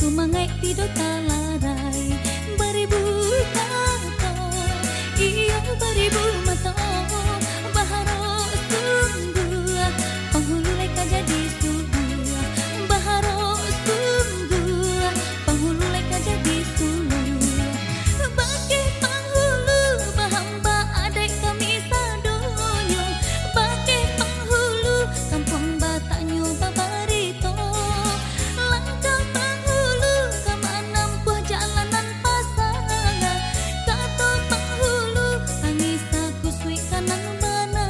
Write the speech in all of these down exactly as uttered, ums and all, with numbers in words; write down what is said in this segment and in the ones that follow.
Mangaik pido talarai, baribu kato, iyo baribu mato, baharok sungguah, panghulu lai ka jadi suluah, baharok sungguah, panghulu lai ka jadi suluah. Bakeh panghulu, bahamba adaik kami sadonyo, bakeh panghulu, kampuang batanyo babarito. Langkah panghulu ka manampuah jalanan pasanga, kato panghulu, angin sakusuik ka nan bana.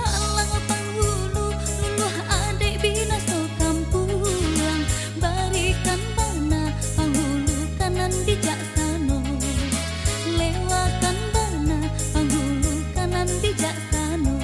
Alang panghulu, luluah adaik binaso kampuang, barikan bana panghulu ka nan bijaksano, lewakan bana panghulu ka nan bijaksano.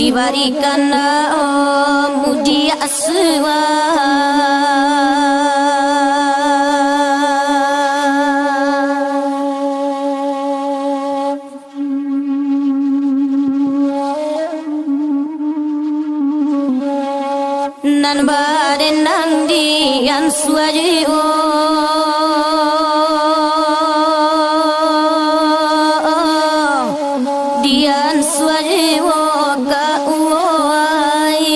Dibarikan, oh, muji aswa. Nan badendang dian suajiwo, dian suajiwo ka uwai.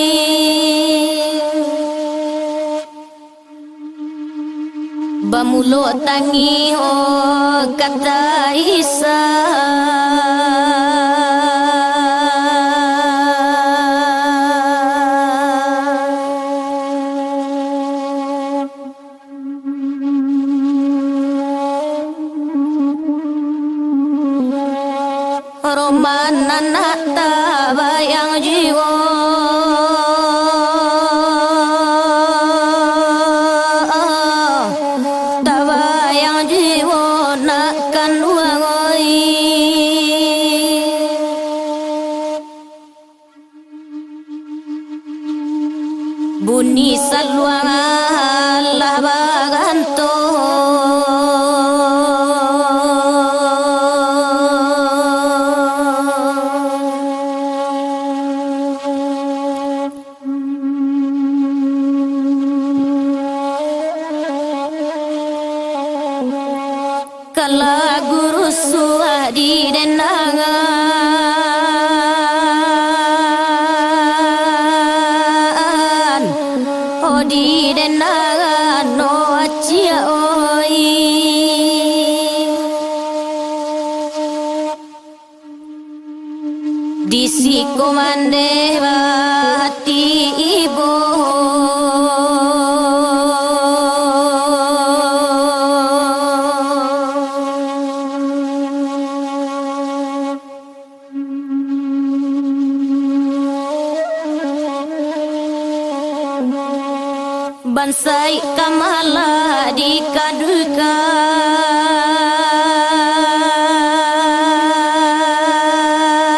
Bamulo tangiho kata Isa. Roman anak tabayang jiwo, tabayang jiwo nak kanduang oi. Bunyi saluang lah baganto. Kalagu rusuah didendangan, oh, didendangan, oh, aciak oi. Di siko mandeh bati ibo. Bansaik ka malah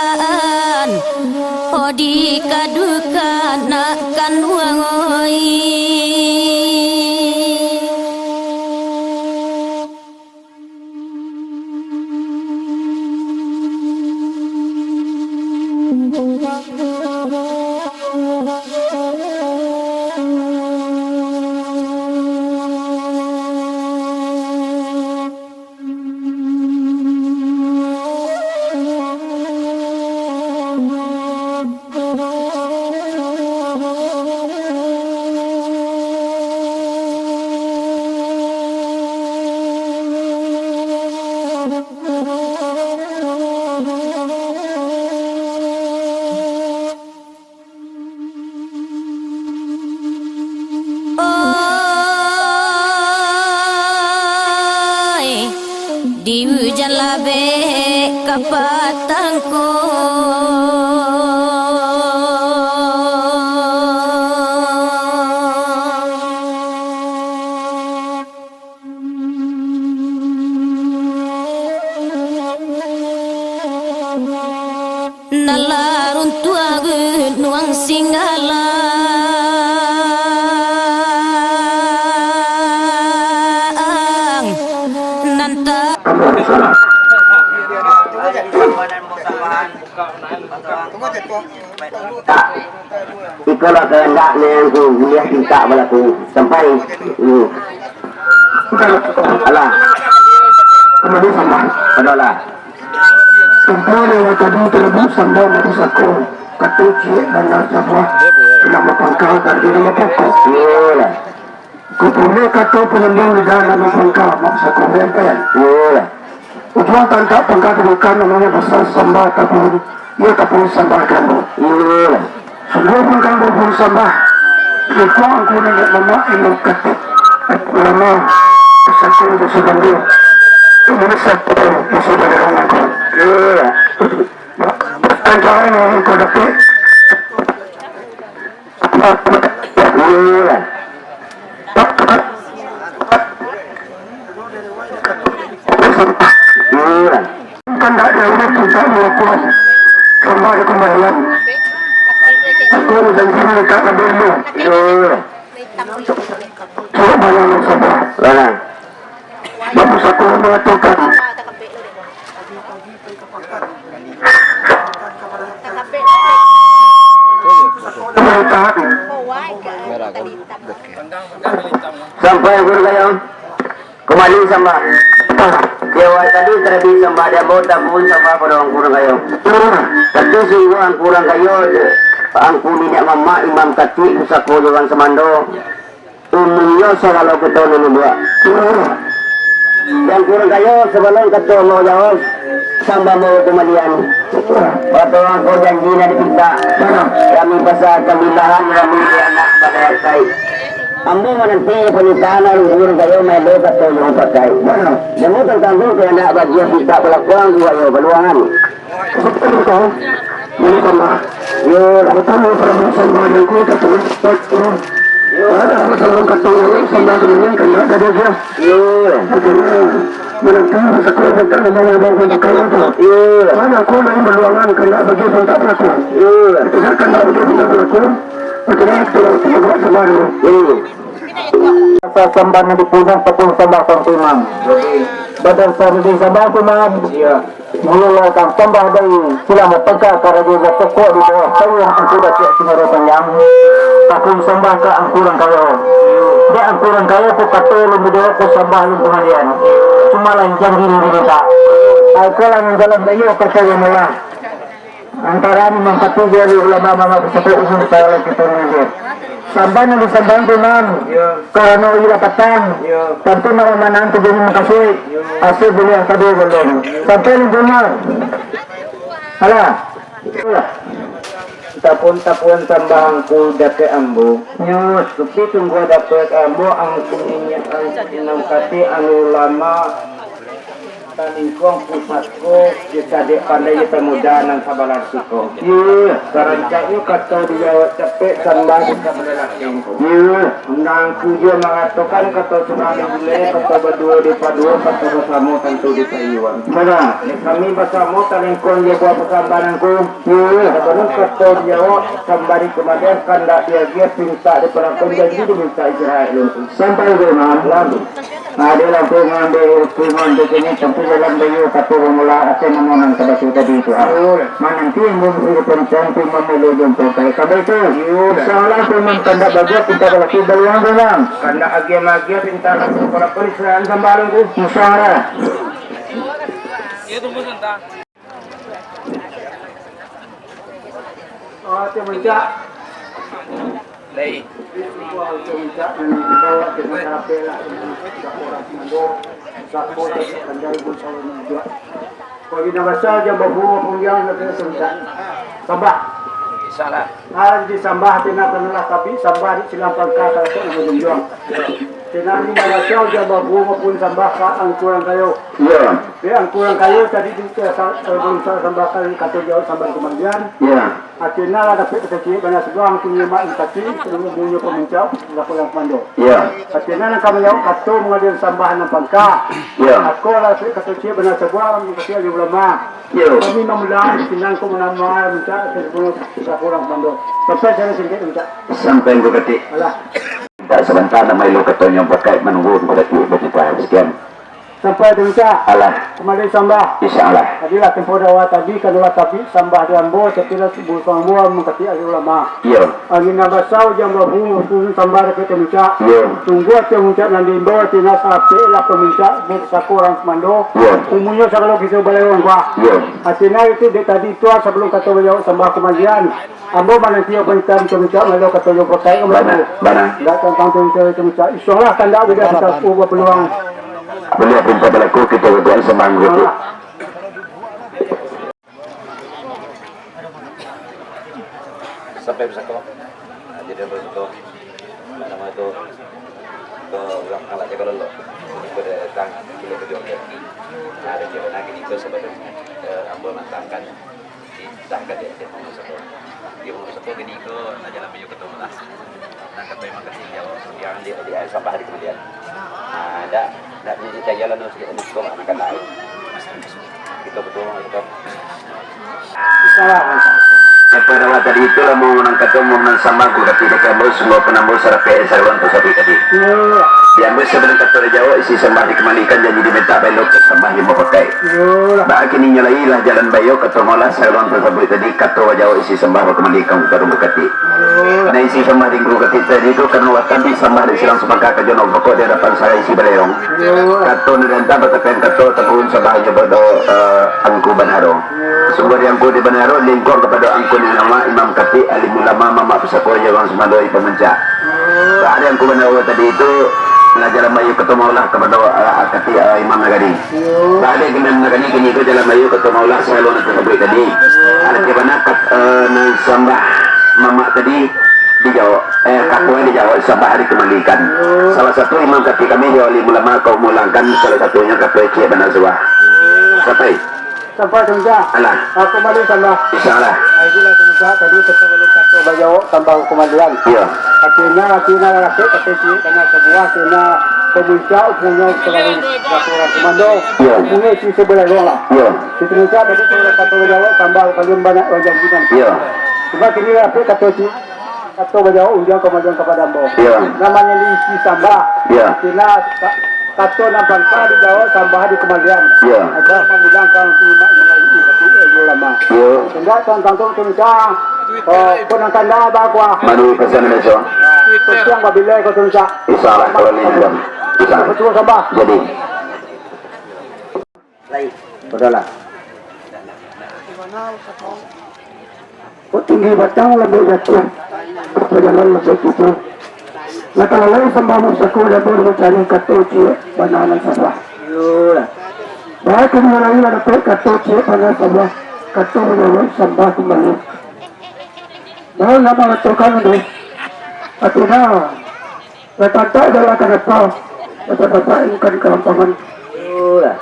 dikadukan, oh, dikadukan nak kanduang oi. Oi, di ujan labek ka patang ko. Nan lah runtuah gunuang Singgalang, nan ta- Ikolah kahandak nan Angku Buliah pintak balaku sampai. Hmm. Alah. Adolah. Sampai lewat tadi terebus sambal madu sako. Kato ciek bana sabuah. Nama pangka ka di nama pokok. Iyolah. Kupulo kato panyambung lidah nan mambangka, maksud kupulo kan? Iyolah. Ujuang tangkak pangka tabuka namonyo basa samba tapun, iyo tapun samba gambut. Iyolah. Sungguah pun gambut pun samba. Iko angku niniak mamak ilmu katik. Ulama, pesantren doso gambut. Indonesia doso dari orang angku. Iyolah. Pertanyaan yang kau dapat. Iyolah. Iyolah. Kandak di Allah tidak melakukan kembali kembalian. Aku janji dekat Nabi Nuh. Yo. Coba bayangkan saja. Mana? Bapak Saku mengatakan. Merah kan? Sampai guru kayo. Kumbali sambah. Di awal tadi tarabi sambah di ambo, tapun sambah pado Angku Urang Kayo. Tapi sungguah Angku Urang Kayo, Angku niniak mamak, imam katik, pusako jo urang sumando, umumnyo sagalo kito nan dibuek. Di Angku Urang Kayo, sabalun kato ambo jawab, sambah ambo kumbalian. Pado angko janji nan dipinta, kami pasakan bilahan, kami di anak badai atai. Ambo mananti panitahan Angku Urang Kayo maelo kato nan pakai. Namo tantang tu, kandak bagian kita balakuang dua yo baluangan. Betul kau. Ini sama. Yo, pertama permasalahan yang kau kata. Yo. Ada masalah kato yang sama dengan kandak ada dia. Yo. Betul. Mananti sekolah kita memang ada kawan tu. Yo. Mana kau main baluangan kandak bagi pinta balakuang. Yo. Kita kandak bagi pinta balakuang. Betul, betul, betul, betul, betul. Yo. Asa sambah nan dipunyah tapun sambah Tuanku Imam. Badasar di sambah tu, Imam. Iyo. Mulai kan sambah dari silang matangka karajo batokok di bawah payuang Angku Datuak Sinoro Panjang. Tapun sambah ka Angku Urang Kayo. Dek Angku Urang Kayo ko kato alun dijawab, ko sambah alun kumbalian. Cuma lain janji nan diminta. Ai ko lah nan jalan baiyo kato nan murah. Antaro Imam Khatib jo ulama-ulama pusako umum sagalo kito nyo. Sambah nan disambah tu, Imam, iyo, karano iyo dapatan, iyo, tantu nak mamanang tujuan mukasuik, iyo, asa buliah kado balun. Sampai lingkungan. Alah. Tapun-tapun sambah Angku dakek ambo. Iyo. Tapi tunggu dakek ambo, Angku niniak, Angku Imam Khatib, anu ulama, Talingkuang pusako, jo cadiak pandai, jo pamuda nan sabalah siko. Iyo. Sarancaknyo kato dijawab capek, sambah di sabalah laki. Iyo. Undang Angku jo mangatokan kato surang di bulek, kato baduo dipaduo, kato basamo tantu dipaiyoan. Bana. Dek kami basamo talingkuang jo buah pasambahan Angku. Iyo. Sabalun kato dijawab, sambah di kumbalian, kandak diagiah, pinta dipalakuan, janji diminta istirahat dulu. Sampai rumah. Lalu. Nah, dia langsung ngambil hukuman di sini, tentu dalam baiyo kato bamula, atau namo nan tabasuh tadi tu, ah. Iyo. Mananti yang belum sudah tentang tu mamilu jumpa kali kabar tu. Iyo. Insyaallah, tu memang kandak bagus, kita kalau kita yang bilang. Kandak agiah-magiah, pinta langsung para polis, serang sambalan tu. Insyaallah. Ah, tu mancak. Lai. Itu buah tu mancak, nan dibawa dengan rapel lah, dengan orang sumando, sako jadi pandai pun selalu menjual. Kalau kita baca, jam babungo pun dia nak kena sebentar. Sambah. Insyaallah. Ah, jadi sambah, tina kanalah tapi sambah di silang pangka, kalau tak nak berjunjung. Tina ni baca, jam babungo pun sambah ka Angku Urang Kayo. Iya. Dek Angku Urang Kayo tadi di, eh, sa-, eh, belum sa-, sambahkan kato jawab sambah kumbalian. Iya. Akhirnya lah dapek kato ciek bana sabuah, Angku nyimak mantati, ilmu bunyo pamuncak, laku yang kumando. Iya. Akhirnya nan ka manjawab kato mangalian sambah nan pangka. Iya. Ako lah dapek kato ciek bana sabuah, mangkasi ahli ulama. Iya. Kami mamula, sinan ko manama muncak, laku yang kumando. Sampai sana singkit muncak. Sampai ko katik. Alah. Indak sabanta nak mailo katonyo bakaik manunggu pado tu bacito. Sakian. Sampai tu, Cak. Alah. Kumbali sambah. Insyaallah. Tadilah tempo dakwah tadi, kan dakwah tabik sambah di ambo, tapi lah buruang ambo mangkatik ahli ulama. Iyo. Angin nan basa, ujan babu, musim sambah dakek tu, Cak. Iyo. Tunggu ati muncak nan diimbau, ati nan sapek lah pamuncak, pusako urang sumando. Iyo. Umurnyo sagalo kiso balai urang tuo. Iyo. Ati nan itu dek tadi tuo, sabalum kato baliau sambah kumbalian. Ambo mananti panitahan tu, Cak, malah kato jo pakai ambo. Bana, bana. Indak tantang tu, tu, tu, Cak. Insyaallah, kandak buliah kita ubah peluang. Buliah pun tak berlaku, kita berdoa semang gitu. Sampai besako. Nah, jadi besako. Nama tu? Ke orang alat jaga lolo. Pada datang, kita berjuang. Nah, ada jalan lagi itu sebenarnya. Eh, ambo matangkan. Sah ka dia, dia mangusap. Dia mangusap ko gini ko, nak jalan baju ketemu lah. Nak kata terima kasih, jawab. Yang dia, dia sambah di kemudian. Ah, dah, dah ni cari jalan tu sikit, ni kau nak kena. Kita betul, kita. Salah, Bang. Yang pada awal tadi itu lah mau nan kato, mau nan sambah, ku kati dek ambo, sungguh pun ambo sarapek saluan tasabik tadi. Iyo. Di ambo sabalun kato dijawab, isi sambah dikambalikan, janji dimintak, belok sambah yang bapakai. Iyo lah. Baa kini nyo lai lah jalan bayo, kato maulah saluan tasabik tadi, kato bajawab, isi sambah bakambalikan ka Angku Katik. Iyo. Nah, isi sambah di Angku Katik tadi tu, karano watabik sambah di silang sumangka, kajo nan pokok di hadapan sarai isi balerong. Iyo. Kato nan diantak batapian kato, tapuhun sambah nyo pado, eh, Angku Banaro. Sungguah di Angku di Banaro, lingkuang kapado Angku Niniak Mamak, Imam Katik, alim ulama, mamak pusako, jawang sumando, Imam Pamuncak. Baa di Angku Banaro tadi tu, lah jalan bayo kato maulah kapado, eh, Katik, eh, Imam Nagari. Baa di Imam Nagari kini ko jalan bayo kato maulah saluan nan tasabuik tadi. Arati bana kat-, eh, nan sambah mamak tadi dijawab, eh, kato dijawab, sambah dikambalikan. Salah satu Imam Katik kami, alim ulama, kaum ulangkan, salah satunyo kato ciek bana sambah. Sampai. Sampai, Tuanca. Alah. Aku balik sambah. Insyaallah. Ah, itulah, Tuanca, tadi kato bajawab sambah kambalian. Iyo. Artinyo, artinyo lah, kato ciek bana sambah, artinyo Pamuncak, punyo selalu satu urang sumando. Iyo. Punyo isi sabaleh lah. Iyo. Itu, Tuanca, tadi kato bajawab sambah kambalian banyak urang janji kan. Iyo. Cuma kini lah, kato ciek. Kato bajawab, undiang kambalian kapado ambo. Iyo. Namonyo isi sambah. Iyo. Artinyo, ka-, kato nan pantang dijawab, sambah dikambalian. Iyo. Agar mamulangkan si mak, si ulama. Iyo. Sehingga tantang tu, Tuanca, oh, pun nan tanda bakuah. Manu pesan Indonesia. Nah, pesan babila ko, Tuanca. Insyaallah, kalau ni jam. Insyaallah. Betul sambah. Jadi. Lai, bodohlah. Kok tinggi batang lambek jatuah, bajalan lambek tibo. Lah kalau lai sambah musako, lambek mancari kato ciek bana nan sambah. Iyolah. Baik, kini lai lah dapek kato ciek bana sambah, kato manjawab sambah kambali. Baru nak mangatokan tu, ati nah, lah tantak jalan ka dapal, lah tantak ingkan kalampangan. Iyolah.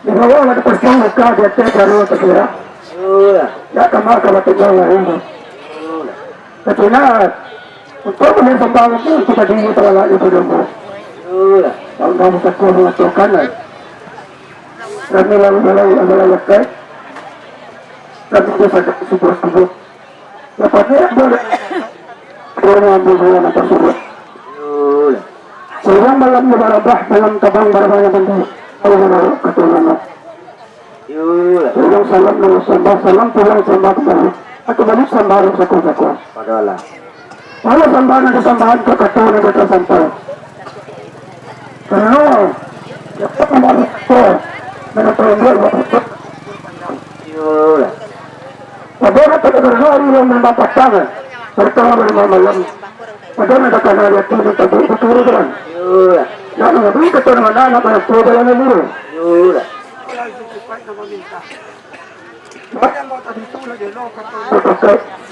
Di bawah lah dipasang muka, di ateh baru takirak. Iyolah. Dak kamar ka batinggal lain tu. Iyolah. Tapi nah, untuak buliah sambah tu, kita diri talalak di badan tu. Iyolah. Kalau kamu takut mengatakan lah. Kami lalu balai adalah lekai. Kami tu sakit subuh-subuh. Lapatnya boleh. Kalau ambil bulan atas subuh. Iyolah. Surang malam di barabah, malam tabang barabahnya bandi. Kalau menurut kata ulama. Iyolah. Surang salam, namo sambah, salam pulang sambah kambali. Aku balik sambah, saku-saku. Padolah. Kalau sambah nan disambahan ka kato nan batasampai. Karano, ya, kan, nan batasampai. Iyolah. Ado nan pada hari nan malam patang, patang malam malam. Ado nan takana di ati nan tabik baturu terang. Iyolah. Nak mangabui kato nan bana, nak manampuah jalan nan lurus. Iyolah.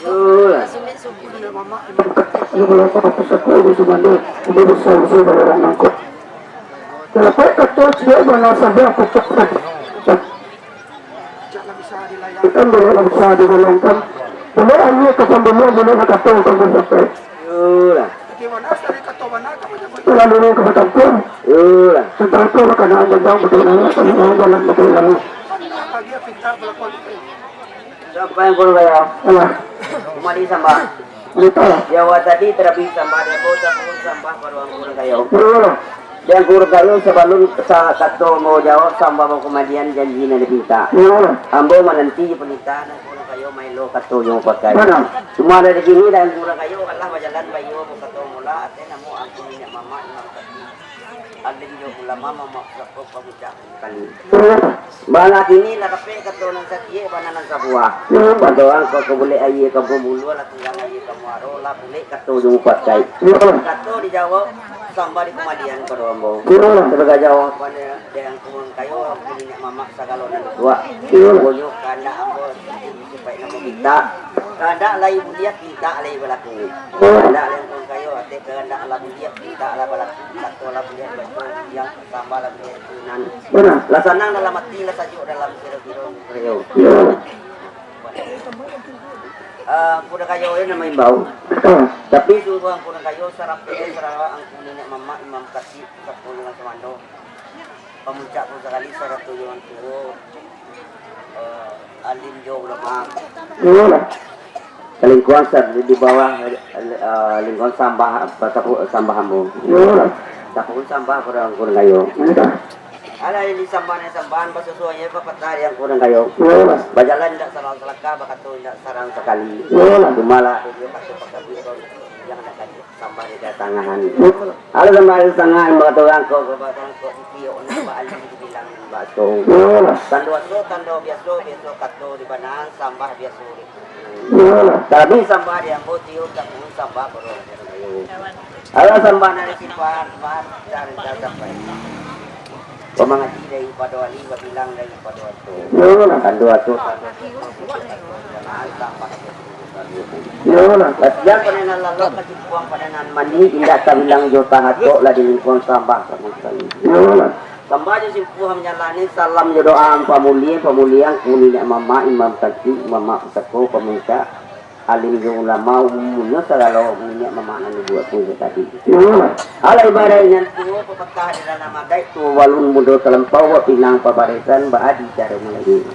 Iyolah. Kenapa kato ciek bana sambah pocok tadi? Kan boleh lah bisa dibolongkan. Boleh aia ka pambuluah, boleh lah kato ka sampai. Iyolah. Lalu ka batampun. Iyolah. Tantang tu makanan tantang betul nanya, tantang jalan betul nanya. Siapa yang kurang kaya? Alah. Kumali sambah. Betul. Di awal tadi tarabi sambah, di ambo tapuhun sambah ka Angku Urang Kayo. Iyolah. Di Angku Urang Kayo sabalun sa-, kato ambo jawab, sambah ambo kambalian janji nan dipinta. Iyolah. Ambo mananti jo panitahan Angku Urang Kayo, maelo kato jo pakai. Bana. Cuma dari kini, di Angku Urang Kayo, alah bajalan bayo, ambo kato mula, ateh namo Angku Niniak Mamak, Imam Katik, alim jo ulama, mamak pusako, pamuncak kali. Iyolah. Bana kini lah dapek kato nan saciek, bana nan sabuah. Iyo. Kato angko ka bulek aia ka pambuluah, lah tunggang aia ka muaro, lah bulek kato jo mupakai. Iyo. Kato dijawab, sambah dikambalian kapado ambo. Iyo. Sabagai jawaban dari Angku Urang Kayo, Angku Niniak Mamak sagalo nan tuak. Iyo. Pokoknyo kandak ambo, supayo ambo minta. Kandak lai buliah, pinta lai balaku. Iyo. Kandak lai Angku Urang Kayo, ateh kandak lah buliah, pinta lah balaku. Kato lah buliah, baco, yang sambah lah buliah, nan. Bana. Lah sanang dalam ati, lah sajuak dalam kiro-kiro. Iyo. Ah, Angku Urang Kayo ini nan maimbau. Ah. Tapi sungguah Angku Urang Kayo, sarapek, sarawak Angku Niniak Mamak, Imam Katik, Sapo Jangan Sumando. Pamuncak pun sakali, sarato jo urang tuo, eh, alim jo ulama. Iyolah. Kalingkuang sa-, di bawah, eh, lingkuang sambah, apa, tapu-, sambah ambo. Iyolah. Tapuun sambah kurang, kurang ayo. Iyolah. Alah, ini sambah ni sambah, basusuai je papatah yang kurang ayo. Iyolah. Bajalan indak salah salangkah, bakato indak sarang sakali. Iyolah. Cumalah, dia kato pakabuik tu, yang nak kaji sambah di datangan. Iyolah. Alah, sambah di datangan, bakato urang ko, bakato urang ko, pipih, nak baali, dibilang baso. Iyolah. Tando aso, tando biaso, biaso kato di banaan, sambah biaso di Iyolah. Tapi sambah di ambo tiyo, tapi sambah baru. Alah sambah dari simpan, simpan, cari sambah. Pamangaji dari pado ali, babilang dari pado ato. Iyolah. Tando ato, tando ato, sambah. Iyolah. Kasian padanan lalok, kacimpuang padanan mandi, indak tabilang jo tahatok, lah di lingkuang sambah samo sakali. Iyolah. Sambah jo simpuah manjalani, salam jo doa pamulian, pamulian ku niniak mamak, imam kaki, mamak pusako, pamuncak, alim jo ulama, umunnyo sagalo niniak mamak nan dibuek pun tadi. Alah ibarat nan tuo, papatah di dalam adaik, tuo balun mudo talampau, bapinang pabarisan, baadi caro Malayu.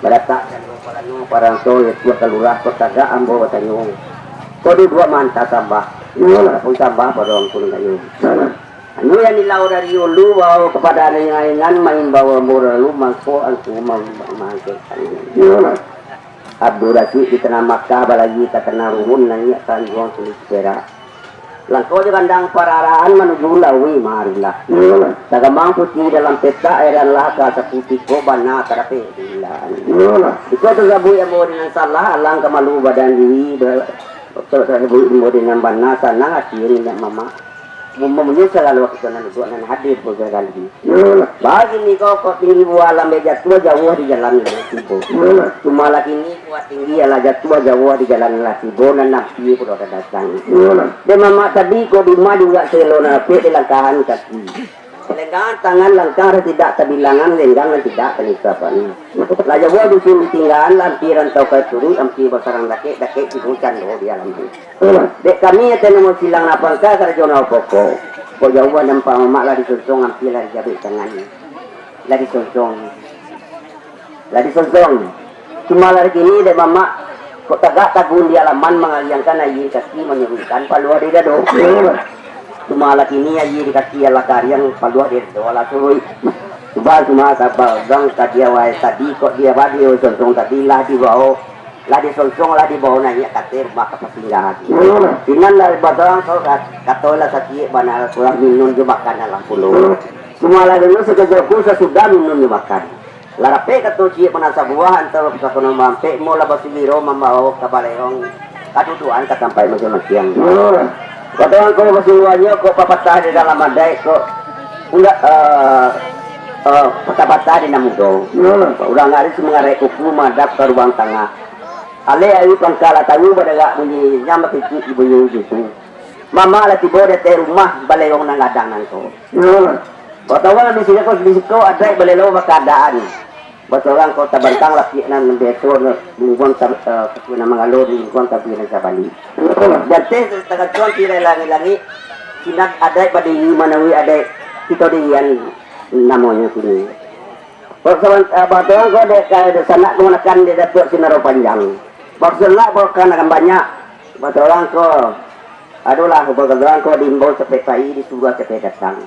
Badatak jan parano, paranto, yo tuah kalurah, ko tagak ambo batanyo. Ko duduak manta sambah. Pun sambah pado angku nan kayo. Anu yang dilau dari ulu, bawa kepada ringan-ringan, maimbau ambo lalu, mangko angku ma-, mangkekkan. Iyolah. Abdul Rasyid di tanah Makkah, balagi ka tanah Ruhun, naiak ka anjuang kulit perak. Langkau jo gandang pararaan manuju Lawi Marulah. Iyolah. Tagambang putih dalam petak, eran lah ka sakutiko, bana ka dapek diilaan. Iyolah. Iko tasabuik ambo dengan salah, alang ka malu badan diri, ba-, tasabuik ambo dengan bana, sanang ati niniak mamak. Umumnyo sagalo kito nan duduak nan hadir pun sagali. Iyolah. Bagini kok, kok tinggi buah lambek jatuah, jauah di jalan lah tibo. Iyolah. Cuma lagi ni buah tinggi alah jatuah, jauah di jalan lah tibo, nan napi pulo dah datang. Iyolah. Dek mamak tadi, kok di rumah juga selo nan apik di langkahan kaki. Lenggang tangan langkah tidak tabilangan, lenggang nan tidak tanisapan. Lah jauah dusun ditinggaan, lah ampi rantau ka turuik, ampi basarang dakek, dakek tibo cando di alaman. Dek kami ati namo silang nan pangka karajo nan pokok. Kok jauah nampak mamak lah disonsong, ampi lah dijabik tangan. Lah disonsong. Lah disonsong. Cuma lah kini dek mamak, kok tagak tagun di alaman mangaliangkan aia kaki manyuruikkan paluah di dado. Cuma lah kini aia di kaki alah kariang paluah di dado alah suruik. Cuba cuma sabar bang ka dia wae tadi kok dia badio sonsong tadi lah dibawo. Lah disonsong, lah dibawo naiak ka ateh rumah ka pasinggahan. Sinan lah batorang ko ka-, kato lah sakiik bana kurang minun jo makan alah pulo. Cuma lah dulu sakejap pun sasudah minun jo makan. Lah rapek kato ciek bana sabuah antaro pasakono mampek mo lah basugiro mambawo ka balehong kadudukan ka tampaik masiang-masiang. Batorang ko basungguahnyo ko papatah di dalam adaik ko indak, eh, eh, patah-patah di nan mudo. Urang aris mangarek kuku madap ka lubang tangah. Alek ari pangka lah tawu badarak bunyi nyam bakitik di bunyi itu. Mamak lah tibo di ateh rumah balehong nan gadang nangko. Batorang di siko, di siko adaik balelo bakaadaan. Batorang ko tabantang lapiak nan biaso lingkuang ta-, eh, nan mangalo di lingkuang tapi nan sabali. Di ateh tagantuang tirai langik-langik, sinan adaik badiri manawi adaik kito dirian namonyo kini. Batorang ko dek, dek sanak kamanakan dek Datuak Sinaro Panjang. Basanak bakanakan banyak. Batorang ko, adolah, batorang ko diimbau capek pai, disuruah capek datang.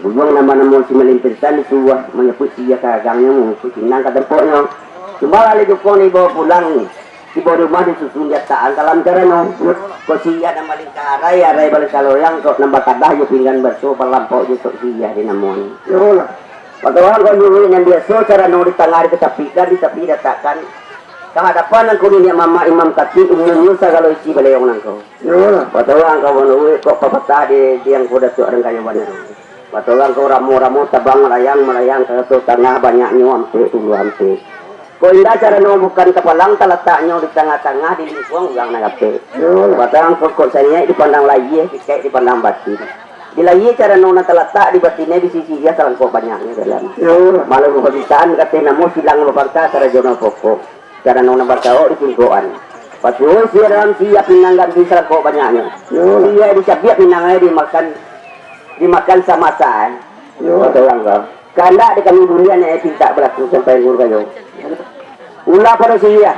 Bujuang namo-namo si Malimpitan disuruah manyapuik si Iya ka agangnyo, manyapuik pinang ka tampoknyo. Cuma lah Lali Jukong dibawo pulang, tibo di rumah disusun diatakan kalam carano. Ko si Iya nan balingkah arai, arai balingkah loyang, kok nan bakadah jo pinggan baso, balampau jo sok si Iya dinamoan. Batorang ko juruik nan biaso, carano di tangah dikatapikan, di tapi datakkan. Ka hadapan angku niniak mamak imam katik, umumnyo sagalo isi balehong nangko. Batorang ko manuruik kok papatah di, di angku Datuak Rangkayo Bana. Batorang ko ramo-ramo tabang malayang, malayang ka ateh tangah banyaknyo ampek puluah ampek. Kok indak carano bukan kapalang talataknyo di tangah-tangah di lingkuang urang nan rapek. Batorang ko kok saniaik dipandang layie, sikaik dipandang batin. Di layie carano nan talatak di batinnyo di sisi Iya salangkok banyaknyo dalam. Malah babisaan kateh namo silang bapangka karajo nan pokok. Carano nan bacawok di cingkokan. Patuo si Iya dalam si Iya pinang ganti salangkok banyaknyo. Si Iya dicabiak pinangnyo dimakan, dimakan samasa, eh. Batorang ko. Kandak di kami buliah naiak pintak balaku sampai nguru kayo. Ulah pado si Iya.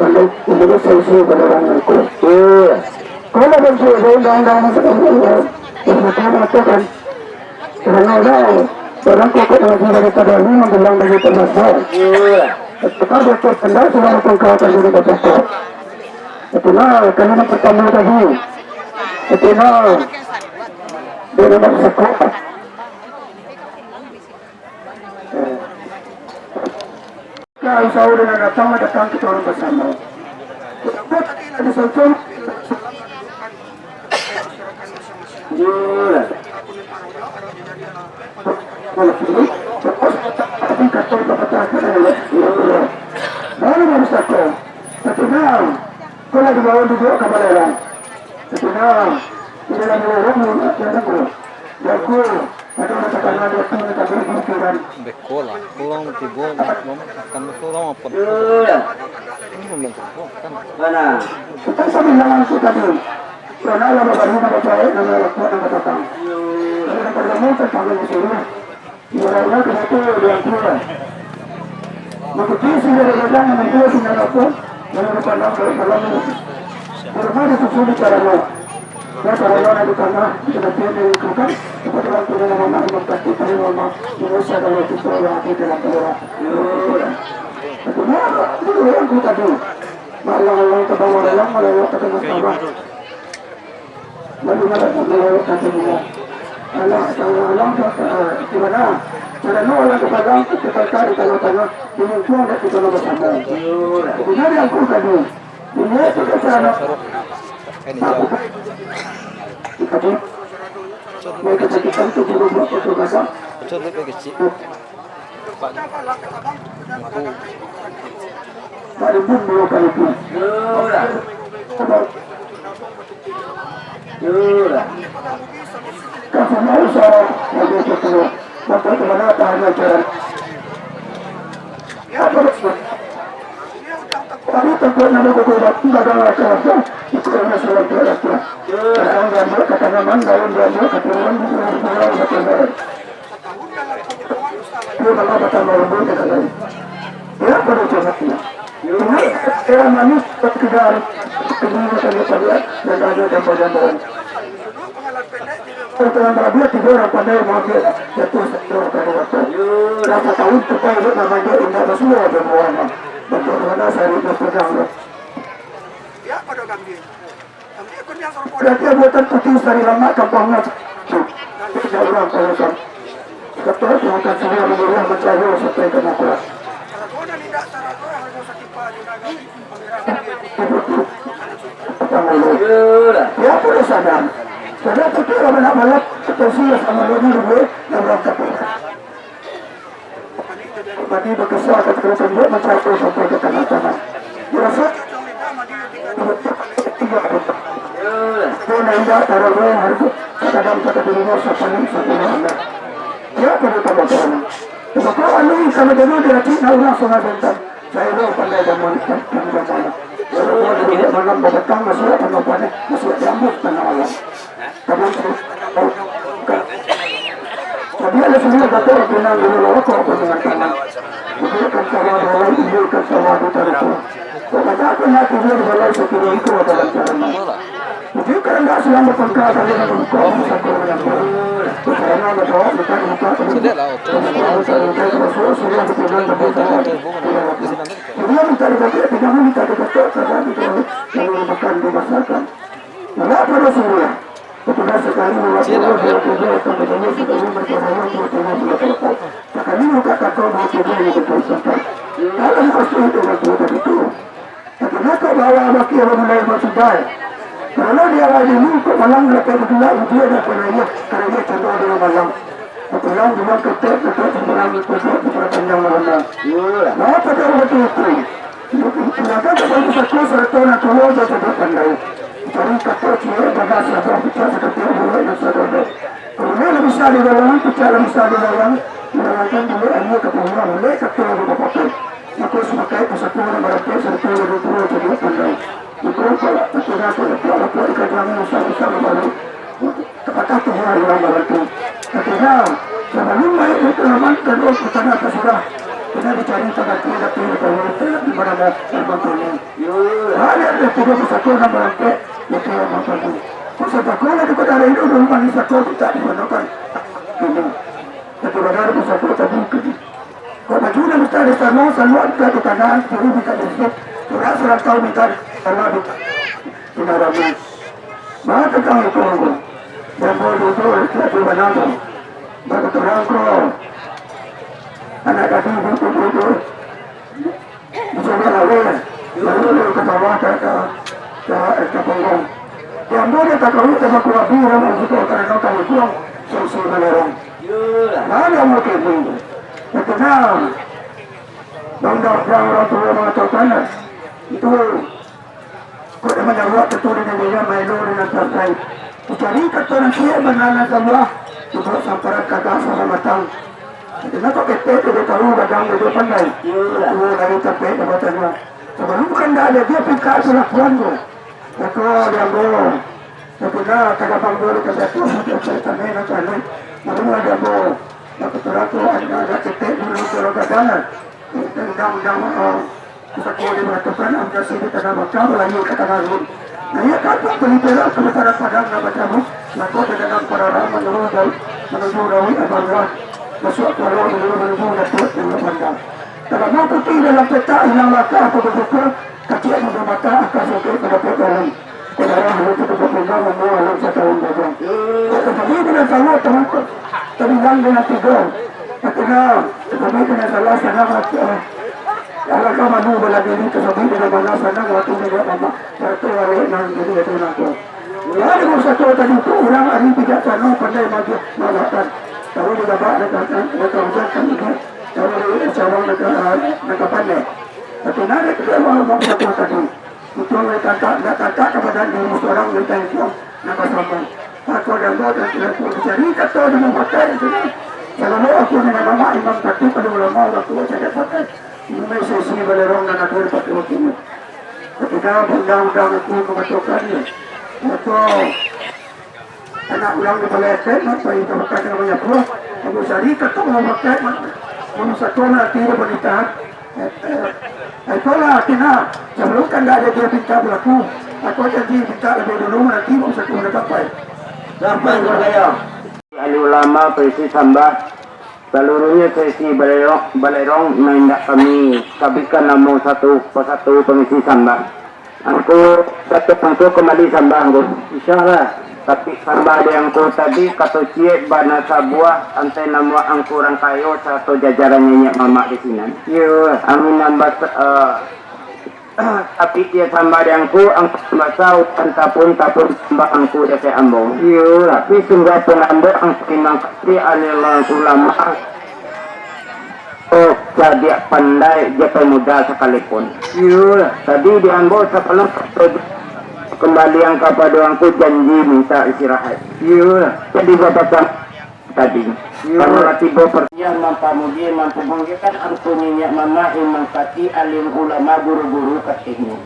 pandai, ilmu solusi pada urang nan kuat. Iyo. Kalau bantuak undang-undang nan sadang dibuek, ya, mungkin mengatakan, karano urang, urang kuat mangaji daripado ilmu, mambilang daripado asa. Iyo. Tukar dokter pandai, sudah mengkawakan diri dokter. Itulah kalimat pertama tadi. Itulah dia nomor satu. Ka usaho dengan datang, datang kita orang bersama. Kita buat tadi lah di Sultan. Iya. Tapi kata pepatah kan, iya. Mana harus takut? Tapi nah, kalau dibawa duduk ke Balerang. Tapi nah, di dalam lorong, dia tunggu. Jago. Beko lah, pulang tibo, makan tu urang apo? Ini memang tu, kan? Mana? Kita sambil jalan tu tadi. Karena lah baru nak baca ayat, nama Allah Tuhan yang katakan. Kalau yang pertama tentang yang disuruh. Di orangnya kita tu dia yang tua. Mengikuti sehingga dia datang, yang tua tinggal apa? Yang berpandang ke dalam. Bermana susun di cara Allah. Nah, kalau nak di tangah, kita pilih itu kan, kepada orang tua yang mana, membantu pada mama, Indonesia kalau kita orang di dalam keluar. Betul, itu yang kita tu. Malang-alang ke bawah dalam, malang ke tengah bawah. Lalu malang, malang ke tengah. Alah, kalau alang ke, eh, di mana? Cara nak alang ke padang, kita tarik kalau tengah, di lingkungan kita bersama. Betul, yang kita tu. Orang pandai maambiak, jatuah satu kali waktu. Rasa tahu tu kau nak manjak indak basuo dan buana. Bantuak mana saya nak pegang. Ya, pada kami. Kami ikut yang serupa. Berarti buatan putih sari lama kampungnya. Tidak orang kawasan. Ketua Tuhan semua menguruh mencari sampai ke Mekah. Kalau kau dah tidak cara kau harus sakit payah juga kami. Ya, pun sadar. Sadar tu lah banyak malam, potensi yang sama dia ni dulu, yang berangkat. Bagi berkesan atas kereta dia mencapai sampai ke tengah-tengah. Dirasa, dia indak taruh harga kadang kata dirinya sapanik sapanik. Ya, pada tambah terang. Sebab kalau anu sama dulu dia cik nak ulang sungai bentang. Saya lo pandai zaman, pandai zaman. Walaupun ada tidak malam berpetang, masih ada pandai, masih ada ambut tengah malam. Tapi, tapi ada semua kata pinang dulu lo kok dengan tangan. Bukan sama balai, bukan sama di taruh. Kok kata aku nak tidur balai sekira itu adalah caranya. Jadi, kalau ndak siang berpangkat, ada yang berbuka, bisa kurang yang kurang. Caranya ada bawa, bukan buka, tapi Sediak lah, oto. Kalau saya minta terus, suruh di pinang, tapi saya tidak. Jadi, yang minta dibaca, pinang minta dibaca, karena itu lalu makan dimasakan. Malah pada suruh. Petugas sekali mewakili dua puluh dua akan bertemu sekali berkelayanan dua puluh dua. Sekali buka kantor dua puluh dua yang betul-betul. Kalau dikosong itu, dua puluh dua itu. Tapi nak bawa baki orang mulai masuk. Kalau dia lagi ni, kok malam dapat bergerak, dia dah pernah iya, karena dia contoh dengan malam. Pulang, pulang, ketek, ketek, pulang, ketek, pulang, panjang malam. Nah, pada waktu itu, silakan kepada satu serta nak tolong, dia tidak pandai. Cari kata ciek, bagas, sabar, pecah, seketik, bulik, dan saudara. Bulik lah bisa didalam, pecah lah bisa didalam, menenangkan bulik, akhirnya ke pengurangan, bulik, kata, ada bapak. Mako, samakai pasakuan nan barapek sarato nan baduo cadiak pandai. Mako, kalau takuda tu lapok-lapok di kajang usah-usah babalu, tapatah tubuah urang babantu. Takuda, sabalun naik dari kalaman, kaduo patana tasurah, kena dicari pangganti, tapi dipayuang, di mana mau terbang turun. Banyak dari tiga pasakuan nan barapek, ya, kaya babantu. Pasakuan nan dikudara itu dulu manis sako, tidak dibantukan. Ini, takuda dari pasakuan tadi, Kok baju nan bisa di tano, saluak bisa di tanah, piring bisa di sik, surat sarantau bisa di tano, bisa di narami. Manga tantang itu, Angku? Jambu duduak, siap di bana tu. Bakaturang ko. Anak gadih duduak-duduak. Bisa balaweh, lalu ka bawah, ka, ka, ka, ka punggung. Jambu dia tak kawin sama kurabi, orang suka karena tak kurang, sisi balarang. Mana mungkin ni? Betul. Undang-undang urang tuo mangatokan, itu kok dah manjawab, tentu dengan dia maelo dengan santai. Dicari kato nan ciek bana nan saluah, dibuek samparan kagak sabatang. Jadi, nak kok ketek tu dia tahu, gadang dia pandai. Tuo dari capek jabatannya. Sabalun bukan dah ada dia pingka tu lakuan tu. Mako, dia ambo. Sakira tagabang dulu ka jatuah, sampai tanah nak tanah. Barulah dia ambo. Mako, teratur, anak-anak ketek dulu, kalau gadang. Undang-undang, eh, pusako diberatukan, ambiasi di tanah Makkah, balayu ka tanah Rum. Nah, iya kan, Pak, bali perak ka Padang, Padang nan bacabut, mako dagangan pararang manuju Dawi, manuju Dawi Abarwah, masuak Kualo Dulu manuju Datuak Dulu Bandar. Talamo putih dalam petak, ilang lakah apa babuka, kaciak muda mata, akah sokek ka dapek dalam. Saudara, halo tu tempat tinggal, namuah alam satahun gajah. Tetapi dengan salah terangkut, terbilang dengan tiga. Ketiga, tetapi dengan salah sanang hati, eh, alangkah malu bala diri, tetapi dengan mana sanang hati tidak lama. Satu balik nang jadi itu nangko. Lalu satu tadi tu, urang ari bijaksana, pandai magiah malakkan. Tahu di babak nak, nak, nak, nak, nak, nak, tahu di cawang nak, nak, nak pandai. Tapi narik dia mau, mau satu tadi. Untuang lai kantak, indak kantak ka badan diri surang, lai taintuang nan basamo. Mako, di ambo dan tidak pun dicari kato di mufakat itu. Salalu aku dengan mamak imam khatib, pada ulama, urang tuo, cadiak pakai. Ini sesi balerong nan ado di Pakai Wakil. Ketika undang-undang itu mengatakan, mako, anak urang di balai adat, mah, pai ka Makkah ka manyapuah. Ambo cari kato urang Makkah, mah, manusakan ati di panitahan. Eh, eh, itulah, Tina. Sabalum kan ndak ado dia pinta balaku. Aku janji pinta labiah dulu, nanti manusakan dah sampai. Sampai ka saya. Ahli ulama, paisi sambah. Saluruhnyo sesi balerong, balerong nan indak kami tabikan namo satu pasatu pangisi sambah. Angku satu pangku kambali sambah, Angku. Insyaallah. Tapi sambah di Angku tadi kato ciek bana sabuah, antai namo Angku urang kayo sarato jajaran niniak mamak di sinan. Iyo. Amin nambah, eh, Tapi dia sambah di angku, angku masa utan tapun, tapun sambah angku dek ambo. Iyo, tapi sungguahpun ambo angku imam kati alim ulama. Oh, cadiak pandai jo pemuda sakalipun. Iyo, tadi di ambo sabalun kambalian kapado angku janji mintak istirahat. Iyo, jadi bapasan tadi. Iyo. Karano lah tibo per-, yang mampamuji, mampamujikan angku niniak mamak, imam kati, alim ulama, guru-guru katihnyo.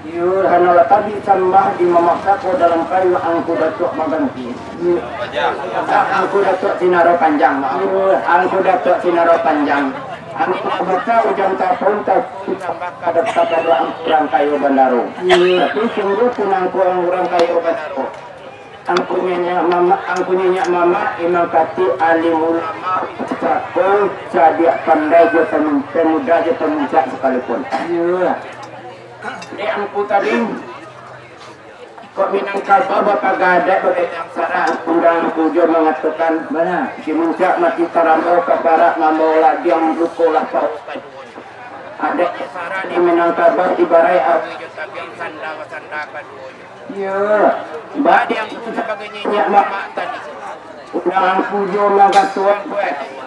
Iyo. Karano lah tadi sambah di mamak sako dalam kayu angku Datuak Maganti. Iyo. Angku Datuak Sinaro Panjang, maaf. Iyo. Angku Datuak Sinaro Panjang. Angku basa ujan tapun, tapun sambah ka-, kapado angku urang kayo bandaro. Iyo. Tapi sungguahpun angku urang kayo bandaro. Angku niniak mamak, angku niniak mamak, imam kati, alim ulama, sako, cadiak pandai jo pemu-, pemuda jo pamuncak sakalipun. Iyo. Dek angku tadi, kok Minangkabau bapaga adaik bagai yang sara, urang angku jo mangatokan, bana, di muncak mati taramo ka barat, mambawa ladiang luko lah paus kaduonyo. Adaik sara di Minangkabau ibaraik awi jo tabiang sanda basanda kaduonyo. Iyo. Bak di angku sabagai niniak mamak tadi. Urang angku jo mangatokan,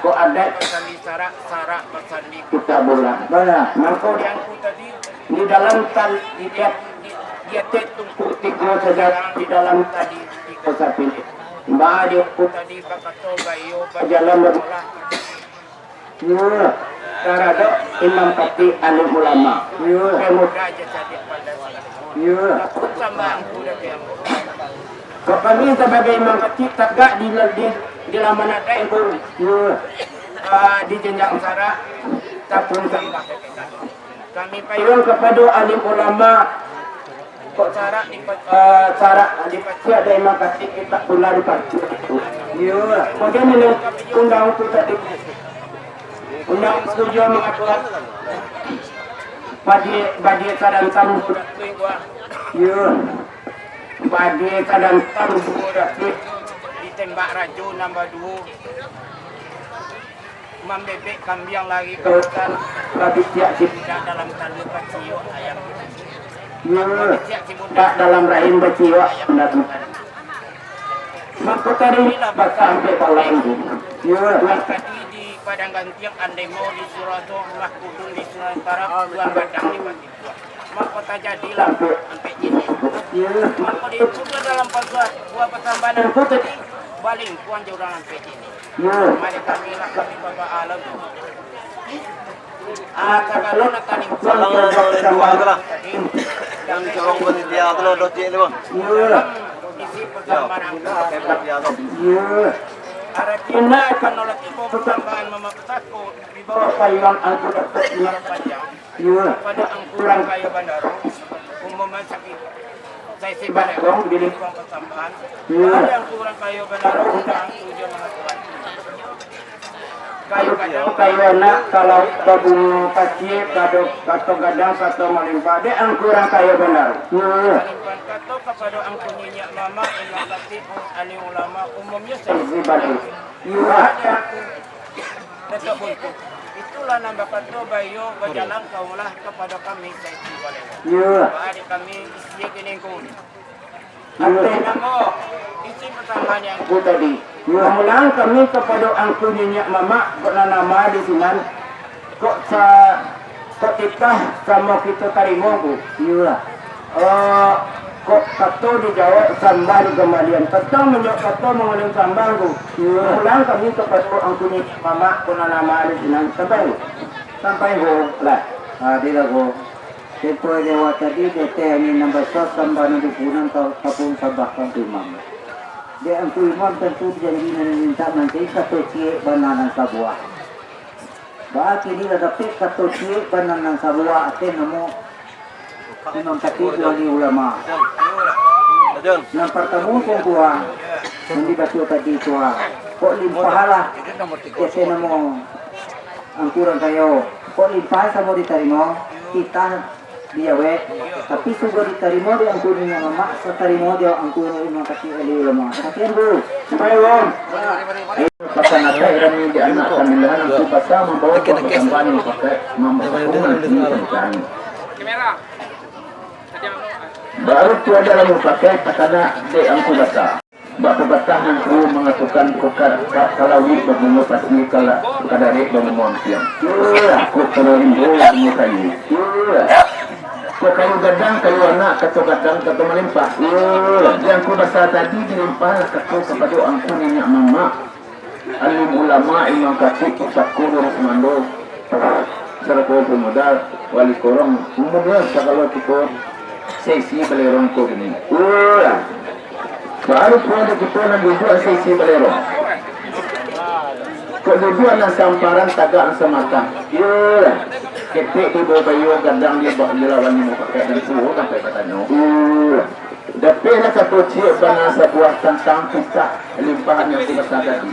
kok adaik basandi sarak, sarak basandi kitabullah. Bana. Mangko di angku tadi, di dalam tali, di, di, di ateh tungku tigo sajarang, di dalam tali tigo sapilih. Bak di angku tadi bakato baiyo bajalan bamolah. Iyo. Taradok imam kati alim ulama. Iyo. Pemuda jo cadiak pandai. Iyo. Takut sambah angku dek ambo. Kok kami sabagai imam kati tagak di, di, di laman adaik angku. Iyo. Ah, di janjang sarak, tapun sambah. Kami payuang kapado alim ulama, kok sarak di, eh, sarak dipacik, ado imam kati kitabullah dipacik. Iyo. Kemudian, undang tu tadi, undang tujuh mangatokan, badi, badi sadang tamu. Iyo. Badi sadang tamu. Ditembak rajo nambah duo. Mambebek kambiang lari ka hutan, babisiak si budak dalam talua, baciok ayam. Babisiak si budak dalam rahim, baciok ayam dalam rahim. Mako tadi inilah basa ampek balain tu. Tuan tadi di Padang Gantiang, andai mau di Surau Toh, lah Kudun di Surau Utara, Tuan Gadang di Batu Tuan. Mako tajadilah ampek jini. Mako di itu dalam paguah buah pasambahan tu tadi, balingkuang jo urang ampek jini. Mari kami lah kami baba alam. Ah, sagalo nak talingkuang jo urang pasambahan tadi. Yang corong panitia tu lah, dociak tu, Bang. Isi pasambahan angku. Iyo. Aratina kan oleh tibo pasambahan mamak sako, dibawa payuang angku Datuak Sinaro Panjang. Iyo. Kapado angku urang kayo bandaro, umum sakik. Saisi baleh gong di lingkuang pasambahan. Iyo. Kapado angku urang kayo bandaro, undang angku jo mangatokan. Kayo gadang, kayo anak, kalau babungo kacik, kado, kato gadang, kato malimpah, dek angku urang kayo bandaro. Iyo. Malimpah kato kapado angku niniak mamak, imam khatib, alim ulama, umumnyo saisi baleh. Iyo. Kapado angku Datuak Bungku. Itulah nan bakato baiyo, bajalan kaulah kapado kami saisi baleh. Iyo. Baa dek kami isi kini ko. Ateh namo isi pasambahan angku tadi. Iyo. Pamulang kami kapado angku niniak mamak, kok nan nama di sinan, kok sa-, kok titah samo kito tarimo ko. Iyo. Eh, kok kato dijawab sambah dikambalian. Tantang manjawab kato mangalian sambah tu. Iyo. Pulang kami kapado angku niniak mamak, kok nan nama di sinan. Sampai. Sampai ko. Lah. Ha, di lah ko. Tempo di awak tadi, di ateh angin nan basa, sambah nan dipunan, ta-, tapun sambah ka imam. Dek angku imam tantu janji nan mintak mancari kato ciek bana nan sabuah. Baa kini lah dapek kato ciek bana nan sabuah, ateh namo Imam Khatib wali ulama. Nan partamo, Tuan, nan dibaco tadi, Tuan. Kok limpah lah, ateh namo angku urang kayo. Kok limpah samo ditarimo, titah dijawek. Tapi sudah ditarimo dek angku niniak mamak, satarimo dek angku Imam Khatib wali ulama. Sakian dulu. Sampai, Bang. Pasan adaik rami di anak kamindahan, angku basa mambawa buah pasambahan, mupakaik mambawa bungo di kancang. Baru tu adalah mupakaik takana dek angku basa. Bak pabatah nangku mangatokan kokar ka, kalawik babungo pasi kala, kadarek babungo ampiang. Iyolah, kok kayo rimbo babungo kayu. Iyolah. Kok kayu gadang, kayu anak, kato gadang, kato malimpah. Iyolah. Di angku basa tadi dilimpahlah kato kapado angku niniak mamak. Alim ulama, imam katik, pusako, lurus mando, sarako pemuda, wali korong, umumnyo sagalo kito saisi balerong ko kini. Ulah. Baru pun ada kito nan duduak saisi balerong. Kok duduak nan samparan, tagak nan samatang. Ulah. Ketek di bawah bayo, gadang di bawah jelawan, di muka dan tuo sampai batanyo. Ulah. Dapeklah kato ciek bana sabuah tantang pitah limpahan nan angku basa tadi.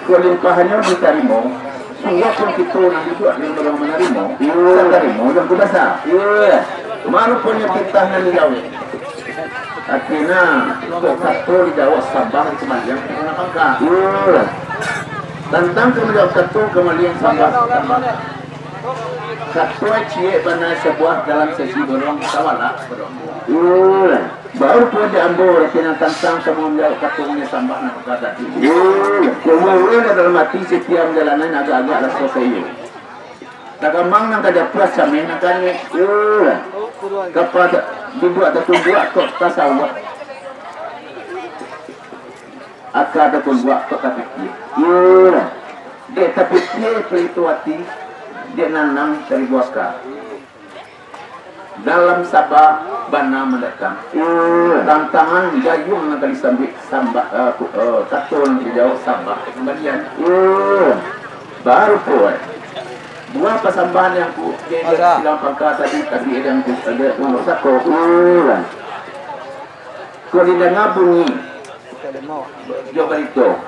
Kok limpahannyo ditarimo, suwah pun kito nan duduak di urang manarimo, satarimo jo angku basa. Maruponyo pitah nan dijawek. Artinyo, kok kato dijawek sambah di kumaliang, kito nan pangka. Tantang ka manjawab kato kumaliang sambah. Kato ciek bana sabuah dalam saisi borong, sawalak borong. Iyolah. Baru pun di ambo, rati nan tantang samo manjawab kato nan sambah nan ka tadi. Iyolah. Komo urang dalam ati, satiok manjalani agak-agak raso saiyo. Tagamang nan ka japuah, cameh nan ka anyuik. Iyolah. Kapa duduak tatumbuak kok tasawah. Aka tatumbuak kok tapikia. Iyolah. Dek tapikia palito ati, dek nanam saribu aka. Dalam saba bana mandatang. Iyolah. Tantangan gayuang nan ka disambik sambah, eh, ku-, eh, kato nan dijawab sambah kumbalian. Iyolah. Baru puai. Buah pasambahan nan angku, dek silang pangka tadi, tadi nan angku, dek pusako. Iyolah. Kok didanga bunyi jo barito,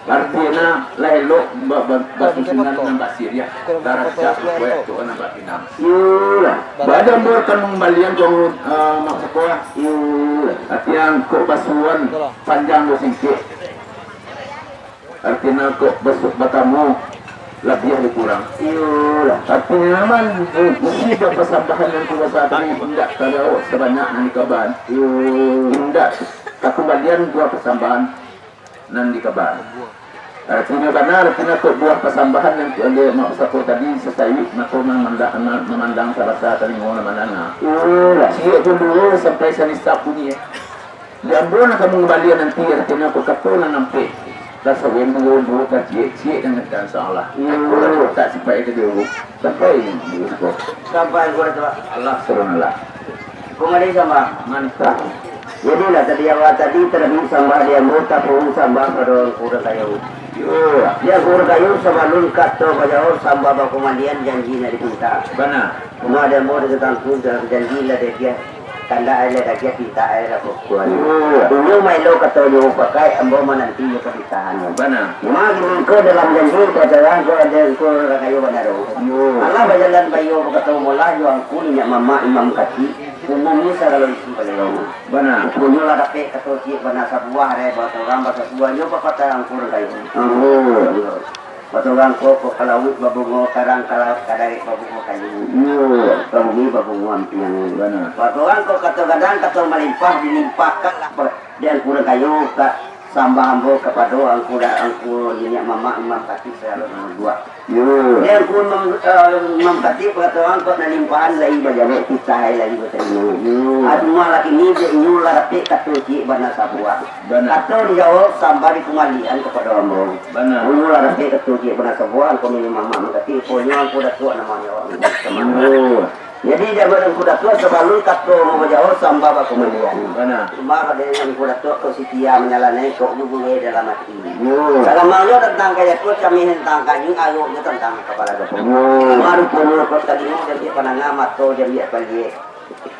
artinyo lah elok ba-, ba-, basusunan nan basiriah, darajat kuaik tu nan bapinang. Iyolah. Badan buatan mambalian kong, eh, mak sakolah. Iyolah. Artian kok basuan panjang jo singkek. Artinyo kok basuak batamu, labiah jo kurang. Iyolah. Artinyo aman, isi buah pasambahan nan angku basa tadi indak tajawab sabanyak nan dikabaan. Iyo. Indak takumbalian buah pasambahan nan dikabaan. Artinyo bana, artinyo kok buah pasambahan nan dek mak pusako tadi sasayuik mato mamandang, mamandang, sarasa talingo nan mandanga. Iyolah. Ciek jo luo sampai sanisap bunyi. Di ambo nan ka mangambalian nanti, artinyo kok kato nan ampek. Raso wendo, wendo, ka ciek, ciek nan ka, insya Allah. Iyo. Aku lah tak sipaik ka jauah. Sampai, sampai gua tu. Allah subhanallah. Kok ngadai sambah? Mantap. Jadilah tadi awal tadi tarabi sambah di ambo, tapuhun sambah pado angku urang kayo. Iyo. Di angku urang kayo sabalun kato bajawab sambah bakumbalian janji nan dipinta. Bana. Rumah di ambo di tatangku dalam janji lah dia. Kandak ai lah dagiah, pintak ai lah buah. Iyo. Inyo maelo katonyo pakai, ambo mananti jo kapintaannyo. Bana. Cuma giko dalam janji, pacaran ko ado ko urang kayo bana tu. Iyo. Alah bajalan baiyo bakato molah jo angku niniak mamak imam katik, umumnyo sagalo isi pajalan. Bana. Punyo lah dapek kato ciek bana sabuah, dek basorang basabuah, iyo papatah angku urang kayo. Iyo. Basorang ko, kok ka lauik babungo karang, ka lauik ka darek babungo kayu. Iyo. Ka bumi babungo ampiang. Bana. Basorang ko kato gadang, kato malimpah, dilimpahkanlah pa-, dek angku urang kayo, ka sambah ambo kapado angku da-, angku niniak mamak imam katik sagalo nan duduak. Iyo. Dek angku imam, eh, imam katik, basorang ko nan limpahan lai bajawek, pitah lai batarimo. Iyo. Cuma lah kini dek inyo lah dapek kato ciek bana sabuah. Bana. Kato dijawab sambah dikumbalian kapado ambo. Bana. Punyo lah dapek kato ciek bana sabuah, angku niniak mamak mangkatik, punyo angku datuak namonyo. Iyo. Jadi, jaman angku datuak sabalun kato ambo bajawab sambah bakumbalian. Bana. Cuma kadang angku datuak kok sitia manjalanai, kok bubue dalam ati. Iyo. Salamanyo tantang kayo ko, cameh tantang kayu, aroknyo tantang kapalo gabong. Iyo. Baru punyo kok talingo, jangkiak pandanga, mato jangkiak paliek.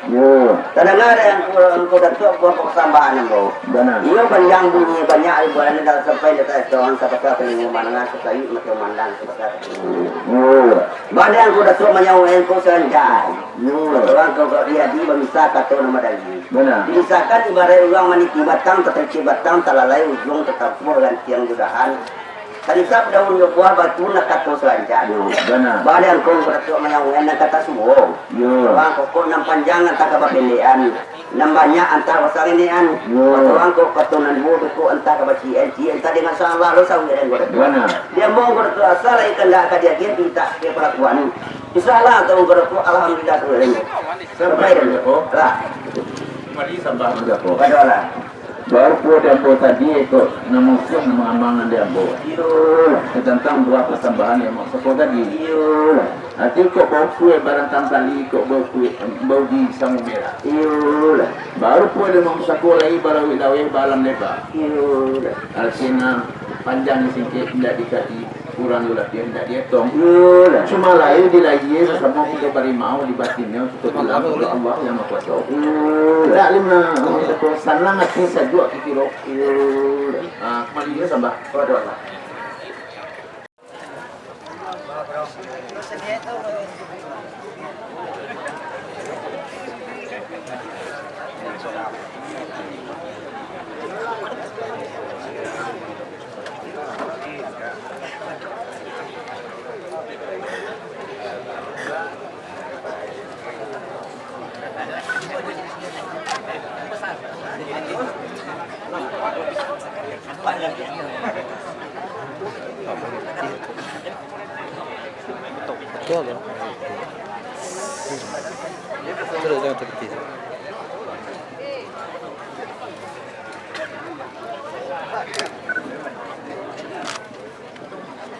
Yo. Tadanga dek angku, angku Datuak buah pasambahan ambo. Bana. Iyo panjang bunyi, banyak ribuan, dan sampai letak etongan, sabaka talingo mandanga, sasayuik mato mandang, sabaka talingo. Yo. Bana angku Datuak manyauik angku salanjak. Yo. Kato angku kok diadi bamisa kato nan badali. Bana. Dimisakan ibarat urang maniti batang, tatacik batang, talalai ujuang, tatampuah rantiang jo dahan. Tanisap daun jo buah, batu nan kato salancak. Yo, bana. Baliang kong baratok mayang nan kata suo. Yo. Bawang kokok nan panjang antah ka bapendekan, nan banyak antah basarenekan. Yo. Bawang kok kato nan duo, dukuk antah ka baciek-ciek, antah dengan salah lo sawi dan goreng. Bana. Dia mong goreng tu asal ikan dah ka diagiah, minta ke palakuan. Insya Allah, tahu goreng tu, alhamdulillah, tu goreng. Sampai dah. Lah. Mari sambah. Pada lah. Baru pulo di ambo tadi, iko nan musuah nan mangamang di ambo. Iyolah. Tantang buah pasambahan nan Mak Sako tadi. Iyolah. Ati kok bau kuek barantang tali, kok bau kuek, bau di samo merah. Iyolah. Baru pulo di Mak Sako lai balaweh-laweh baalam leba. Iyolah. Artinyo panjang singkek indak dikaji. Kurang yo lah, dia indak dietong. Iyolah. Cuma lahia di lahia sasamo kito barimau, di batinnyo kito bilang, "Kito Allah yang Maha Kuaso." Iyolah. Indak lima, sanang ati, sajuak pikiro. Iyolah. Ah, kembali dia sambah. Waduh, Allah. Betul, ya. Terus jangan terhenti.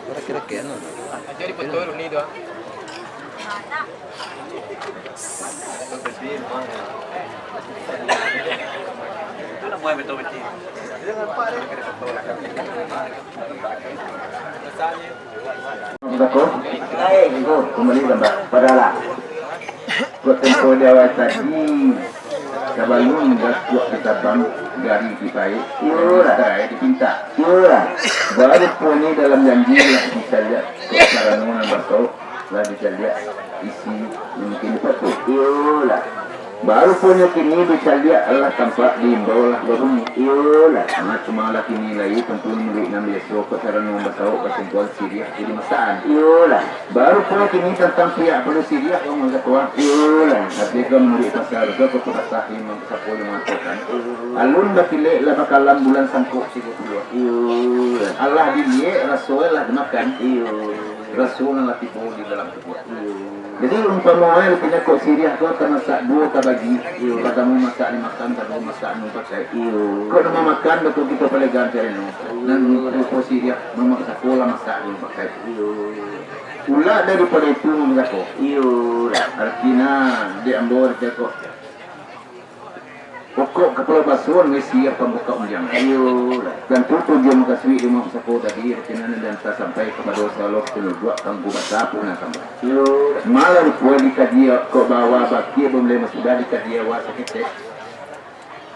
Kira-kira kena. Jadi betul ni tu. Kembali gambar. Padalah. Kok tempo di awal tadi, sabalun Datuak ditabang, gari dipaik, iyolah, tarai dipintak. Iyolah. Baru pulo ni dalam janji lah dicaliak, kok karano nan baso lah dicaliak isi mungkin dipatuik. Iyolah. Baru pulo kini dicaliak lah tampak diimbau lah babunyi. Iyolah. Nah, cuma lah kini lai tantu murid nan biaso, kok karano nan baso basungkuan siriah jadi masaan. Iyolah. Baru pulo kini tantang pihak pado siriah, Bang Mangga Tuah. Iyolah. Tapi kan murid pasal tu, kok patah imam sapo yang mangatokan. Alun batilek lah bakalam bulan sangkok tigo puluah. Iyolah. Alah diliek, raso lah dimakan. Iyo. Raso nan lah tibo di dalam tubuah. Iyo. Jadi umpamo ae, artinyo kok siriah tu tamasak duo tabagi. Iyo. Partamo masak dimakan, kaduo masak dipakai. Iyo. Kok nan mamakan batua kito palegan carino. Nan rupo siriah mamak sakolah masak dipakai. Iyo. Pulak daripado itu, Bang Mangga Tuah. Iyolah. Artinyo, dek ambo, artinyo kok, pokok kapalo basuo, nan isi pambukak unjang. Iyolah. Tantu tujuan mukasuik di Mak Sako tadi, artinyo nan diantar sampai kapado saluruah panyajuak kangku basa pun nan sampai. Iyolah. Malah rupo dikaji kok bawa bakeh, balun lai masudah dikaji awak saketek.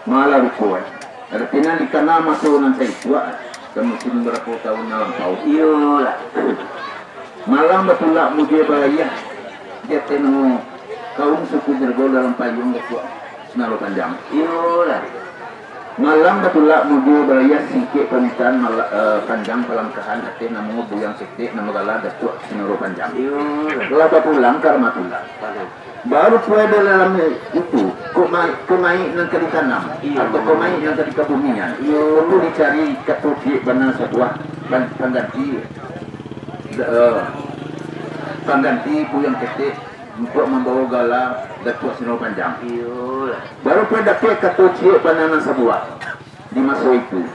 Malah rupo, eh. Artinyo dikana maso nan saisuak, eh, ka musim barapo taun nan lampau. Iyolah. Malang batulak mujua barayah, di ateh namo kaum suku Jergo dalam payuang Datuak Sinaro Panjang. Iyolah. Malang batulak mujua barayah, singkek pamitaan mala-, eh, panjang palangkahan, ateh namo Buyuang Ketek nan bagala Datuak Sinaro Panjang. Iyolah. Lah bapulang ka Rahmatullah. Baru pulo dalam itu, kok mai-, kok maik nan ka ditanam, iyo, atau kok maik nan ka dikabumian, iyo, itu dicari kato ciek bana sabuah pan-, pangganti, eh, pangganti Buyuang Ketek untuak mambawa gala Datuak Sinaro Panjang. Iyolah. Baru pulo dapek kato ciek bana nan sabuah di maso itu.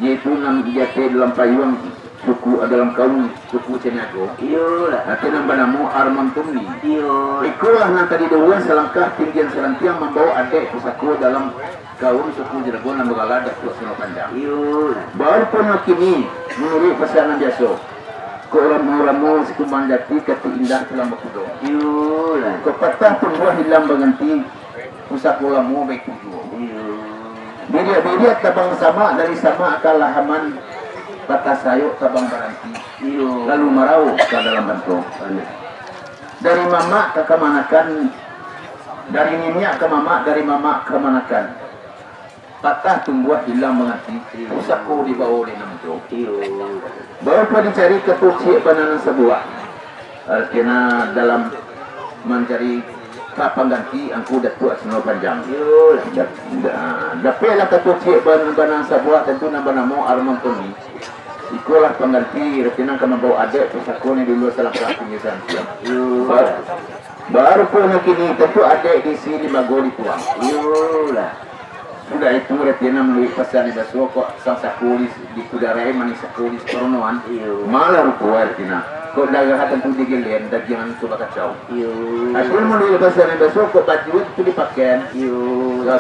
Yaitu nan di ateh dalam payuang suku, dalam kaum suku Caniago. Iyolah. Ateh nan banamo Armon Tumbi. Iyo. Ikolah nan tadi dahulu salangkah tinggian salantiang mambawa adaik pusako dalam kaum suku Jergo nan bagala Datuak Sinaro Panjang. Iyolah. Baru pulo kini, manuruik pasanan biaso, kok ramo-ramo sikumbang jati, katik indah tulang bakudo. Iyolah. Kok patah tumbuah hilang baganti, pusako lamo baitu juo. Iyo. Biriak-biriak tabang samak, dari samak ka alahaman, patah sayok tabang baranti. Iyo. Lalu marauak ka dalam banto. Dari mamak ka kamanakan, dari niniak ka mamak, dari mamak ka kamanakan. Patah tumbuah hilang baganti, pusako dibawo dek nan mudo. Iyo. Baru pulo dicari katuciak bana nan sabuah. Artina dalam mancari ka pangganti angku Datuak Sino Panjang. Iyo. Da-, da-, dapeklah katuciak ban-, bana nan sabuah, tantu nan banamo Arman Tony. Ikolah pangganti, artina ka mambawo adaik pusako nan dulu salangkah tinggi santiang. Iyo. Ba-, Baru pulo kini, tantu adaik di si limbago dituang. Iyolah. Sudah itu, artina malalui pasan nan basuo, kok sang sako di, di kudarai, manih sako di saparonoan. Iyo. Malah rupo artina. Kok darah tantu digelen, dagiang tu bakacau. Iyo. Artina malalui pasan nan basuo, kok baju tu dipakai. Iyo.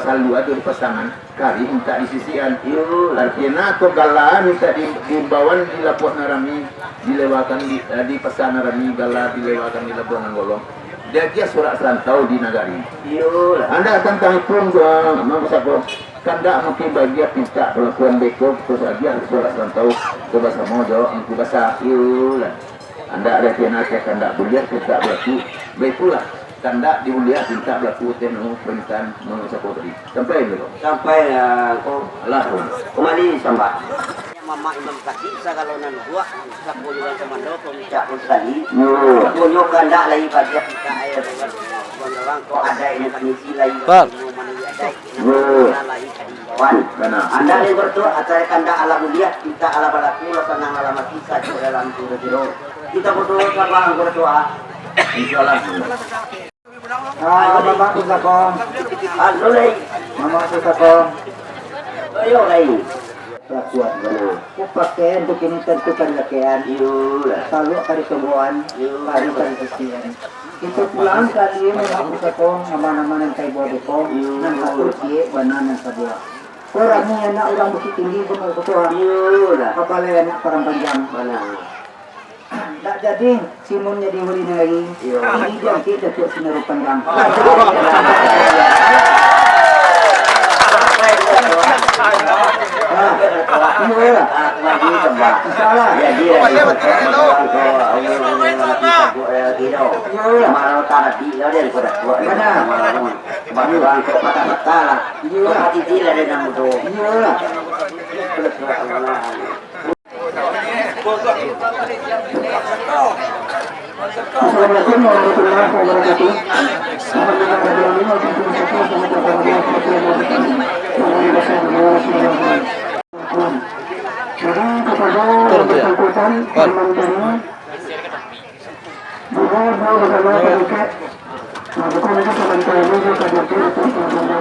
Salu ado dipasangan. Kari mintak disisian. Iyo. Artina, kok gala mintak di, diimbauan di labuah nan rami, dilewakan di, eh, di pasa nan rami, gala dilewakan di labuah nan golong. Diagiah surat sarantau di nagari. Iyolah. Andak tantang itu, eh, Mak Pusako, kandak mungkin bagiah pintak palakuan beko, terus agiah surat sarantau ko basamo jo Angku Basa. Iyolah. Andak dek kena, kandak buliah, kandak balaku. Baitulah, kandak dibuliah, kandak balaku, teh nunggu parintahan Mak Pusako tadi. Sampai, Bro? Sampai, ah, ko. Alah. Kumali sambah. Mamak Imam Sakik, sagalo nan buak, sapo juo nan kamando, ko mintak pun sakali. Yo. Punyo kandak lai bagi kita air, bukan orang, ko adaik nan kamisi lai, Par. Manusia adaik, Yo. Nan lai ka diimbauan. Bana. Andak lai berdoa, atau kandak alah buliah, mintak alah balaku, lah sanang alah mati, sajo dalam kiro-kiro. Kita berdoa sabar, berdoa. Insyaallah. Ah, Mamak Pusako. Anu lai. Mamak Pusako. Ayo lai. Lakuan bana. Pakaian tu kini tantu kan pakaian. Iyo lah. Paluak kari tonggoan, Iyo. Kari kari sisian. Itu pulang kali Mamak Pusako, aman-aman nan kai buah beko, Iyo. Nan satu ciek bana nan sabuah. Urang ni anak urang Bukittinggi, Mamak Pusako. Iyo lah. Apalagi anak Padang Panjang. Bana. Ndak jadi, Simun jadi wali nagari. Iyo. Ini diangkek Datuak Sinaru Panjang. Ah, iyo lah. Insyaallah. Iyo lah. Bana. Iyo lah. Iyo lah. Assalamualaikum warahmatullahi wabarakatuh. Jadi, kepada yang bersangkutan, teman kami, Dulu, dulu, bersama Pak Dikek. Nah, bukan lagi sebentar ini, dia Pak Dikek, itu, itu, itu.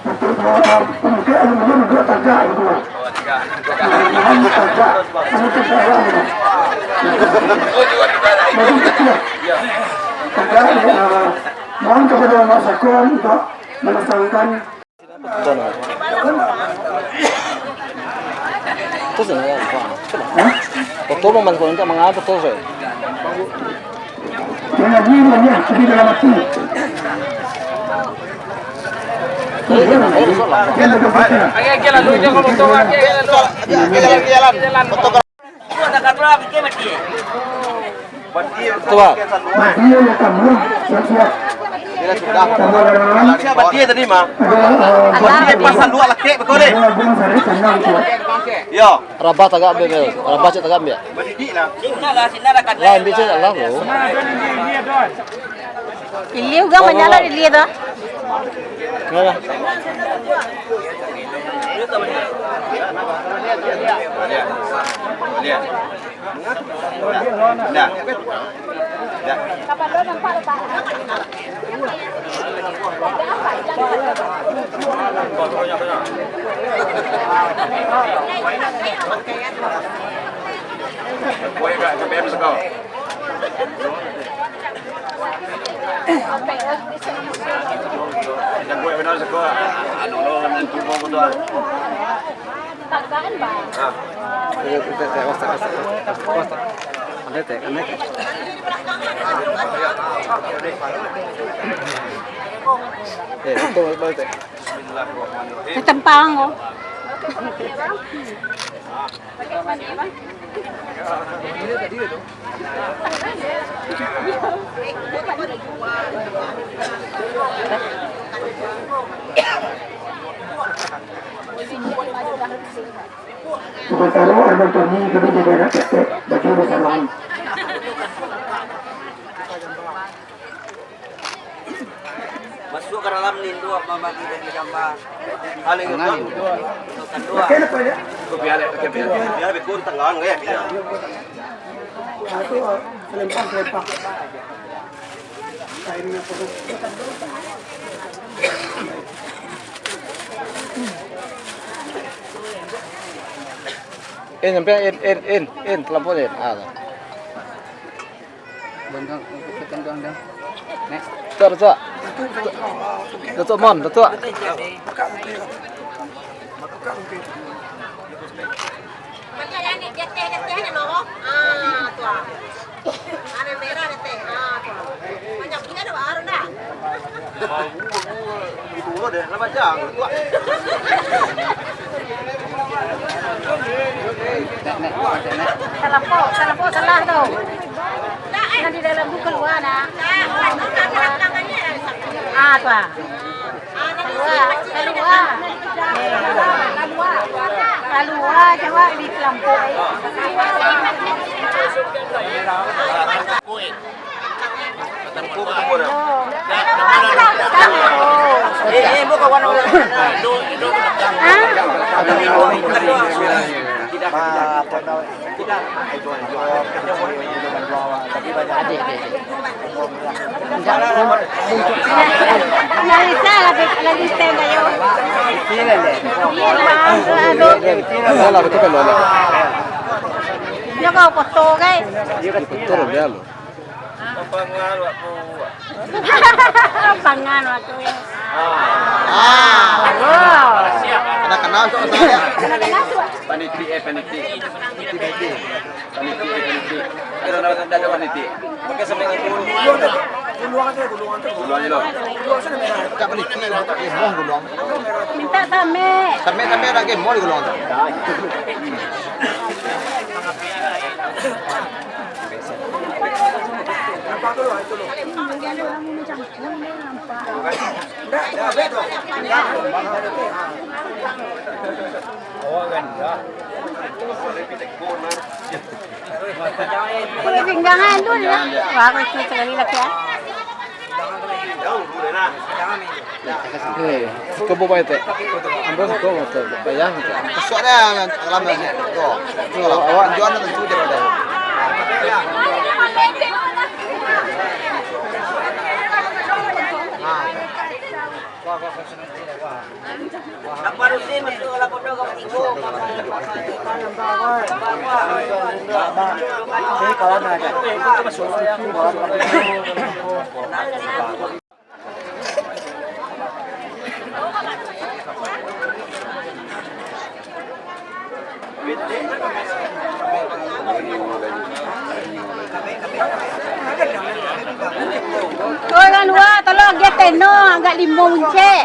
Itu, eh, eh, Pak Dikek, aluminium juga tagak gitu, Pak. Nah, mohon tagak. Ini tu saya, gitu. Jadi, kecil. Tagak, eh, mohon kepada Mak Sakon untuk melestarikan Terus ni, ya, Pak. Foto mau masuk, minta mengapa foto, saya? Yang lagi, yang lagi, di dalam hati. Terus, terus, terus, terus. Yang lagi, yang lagi. Oke, oke, lalu dia kalau foto, oke, lalu. Jalan, jalan, jalan. Foto. Tua. Mati yo kamu, siap-siap. Kamu ada orang? Siapa dia tadi, Ma? Ada, eh, Mati yo pasal dua laki, betul deh? Ada orang sari tenang, siap. Yo. Rabah tagak ambiak, Mel. Rabah cak tagak ambiak. Lah, ambiak cak lah, bro. Pilih juga manyala pilih tu. Nah. Nah. Nah. Jago bana siko, anu lo nan tubo ko tu ah. Tagaan, Bang. Ah. Iyo, kita tek, wasak, wasak, wasak. Andai tek, andai tek. Eh, betul, betul, tek. Bismillahirrahmanirrahim. Setempang ko. Sementara Arman Tony kami jadi anak ketek, baju basarang. Masuk ka dalam ni, Induk, mambagi-bagi gambar. Paling Tangan. Itu, itu kan dua. Pakai apa ya? Itu biar, pakai biar. Biar bikun tengah, ya, biar. Nah, itu, selempang, selempang. Kainnya perlu. Eh, sampai, in, in, in, in, terlampau, in. Ah, tu. Bengkak, bengkak, bengkak, bengkak. Nek. Datuk, Datuk. Datuk Mon, Datuk. Macam yang di, di ateh, di ateh ni, no? Ah, tu ah. Ada merah di ateh. Ah, tu ah. Banyak punya ada baru dah. Itu dulu deh, lah baca. Salah po, salah po, salah tu. Yang di dalam tu keluar, nak. Ah, tu ah. Keluar, keluar. Keluar, jawab di pelampau. Lah bisa lah, Dek. Lah bisa lah, yo. Iyalah, betul kan, Lola? Dia kau foto, guys. Betul, dia lo. Pangan waktu. Pangan waktu, ya. Ah. Oh. Ada kenal tu, saya. Ada kenal tu. Panitia, panitia. Panitia, panitia. Ada nama tanda ada panitia. Pakai sampai ke gulu. Gulu aja, gulu aja. Gulu aja lo. Tak panitia, tak kemo gulu. Minta sampai. Sampai, sampai ada kemo di gulu tu. Pinggangan tu ya. Wah, aku itu sekali lagi ya. Eh, suka bawa itu. Ambil suka motor, bayar motor. Besok dah, lama ni. Tu. Awak jual tentu dia ada. Oi, urang lua, tolong agiah teno, agak limo buncek.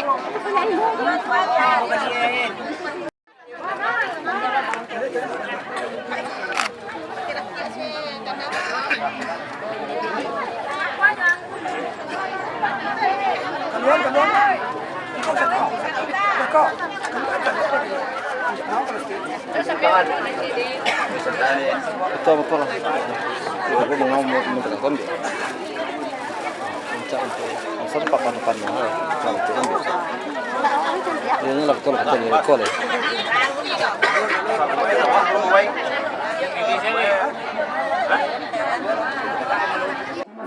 Betul, betul lah. Aku mau, mau, mau telepon dia. Puncak itu. Masa tu papan-papan mah, eh. Nah, itu kan biasa. Iya, ini lah betul, betul, ini betul, eh.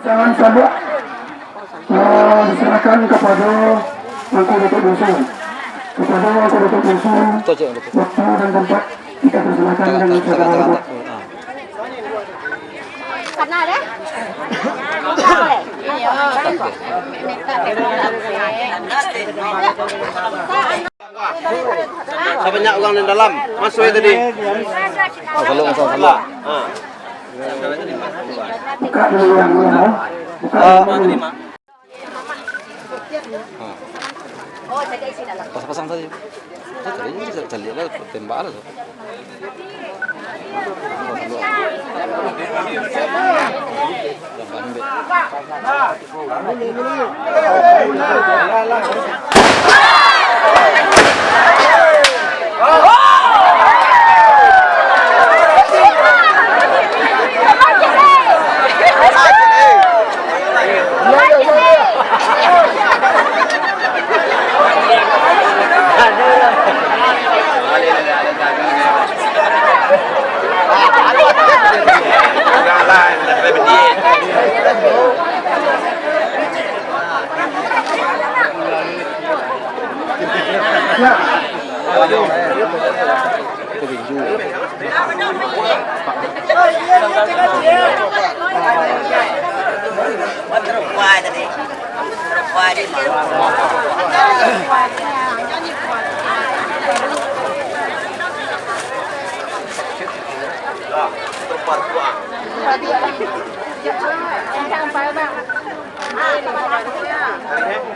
Jangan sampai, eh, diserahkan kepada Angku Datuk Bungsu. Kepada Angku Datuk Bungsu, betul, cik, betul. Waktu dan tempat kita persilakan dengan segala hormat. Sabanyak urang di dalam. Masuk ya tadi. Oh, kalau masuk, kalau. Ha. Buka dulu yang mana? Buka dulu. Ha. Pasang-pasang tadi. Tadi caliak lah, tembak lah tu.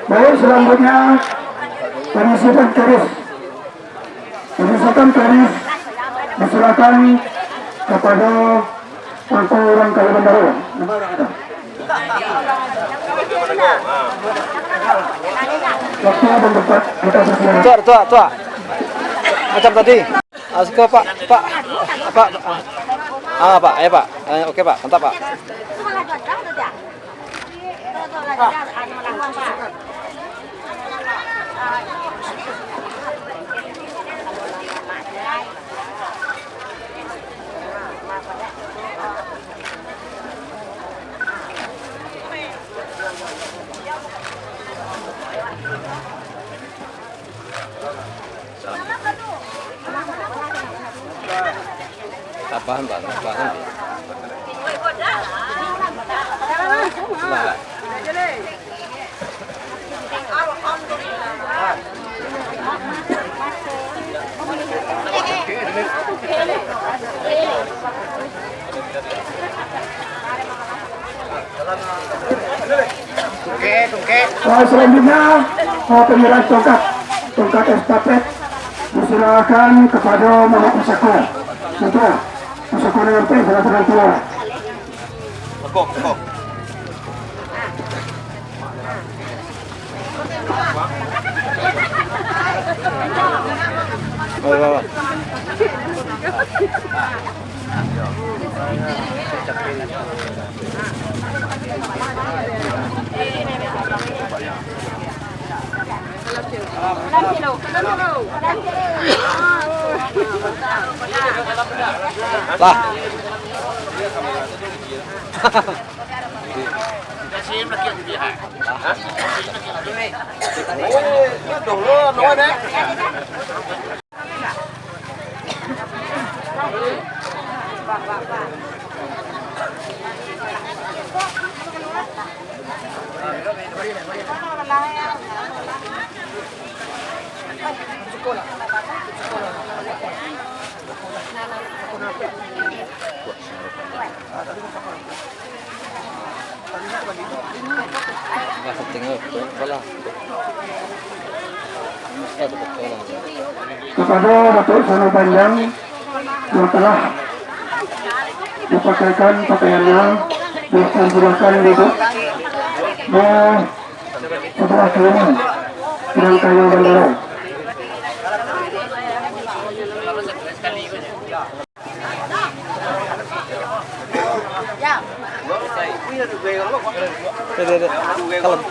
Baik, selanjutnya, kami simpan terus. Pemusatan tarif diserahkan kepada Angku Rangkai Bandaro. Waktu dan tempat kita persilakan. Tuak, tuak, tuak. Macam tadi. Ah, suka, Pak, Pak, Pak. Ah, Pak, ya, Pak. Eh, oke, Pak. Mantap, Pak. Tabahan, Pak, tabahan. Nah. Ah, selanjutnya, ah, penyerahan tongkat, tongkat estafet diserahkan kepada Muhammad Pusako. Pusako, Pusako dengan P, salah satu tua. Lah. Kepada Datuk Sano Panjang yang telah dipakaikan pakaiannya, dipersilakan duduk di sebelah kiri Rangkai Bandaro. Dek, dek, dek. Kalem.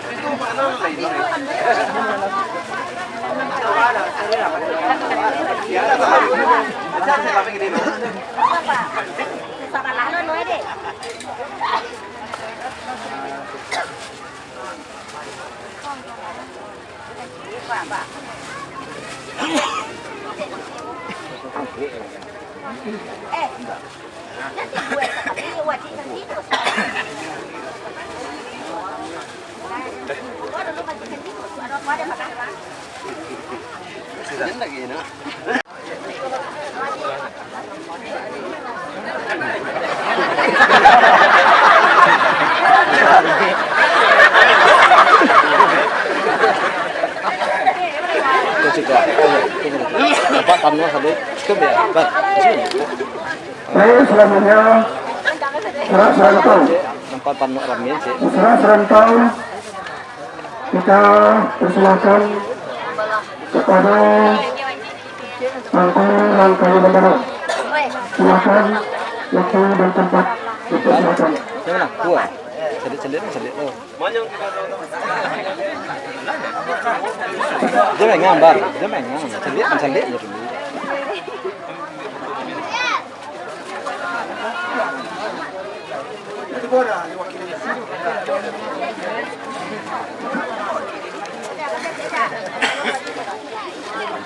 Baik, selanjutnya, Serak Serantau. Nampak panuh rami, cik. Serak Serantau. Kita persilakan kepada Angku Rangkai Bandaro. Silakan, waktu dan tempat dipersilakan. Jangan lah, kuat. Sedikit-sedikit, sedikit tu. Dia main gambar, dia main gambar. Sedikit, sedikit je dulu.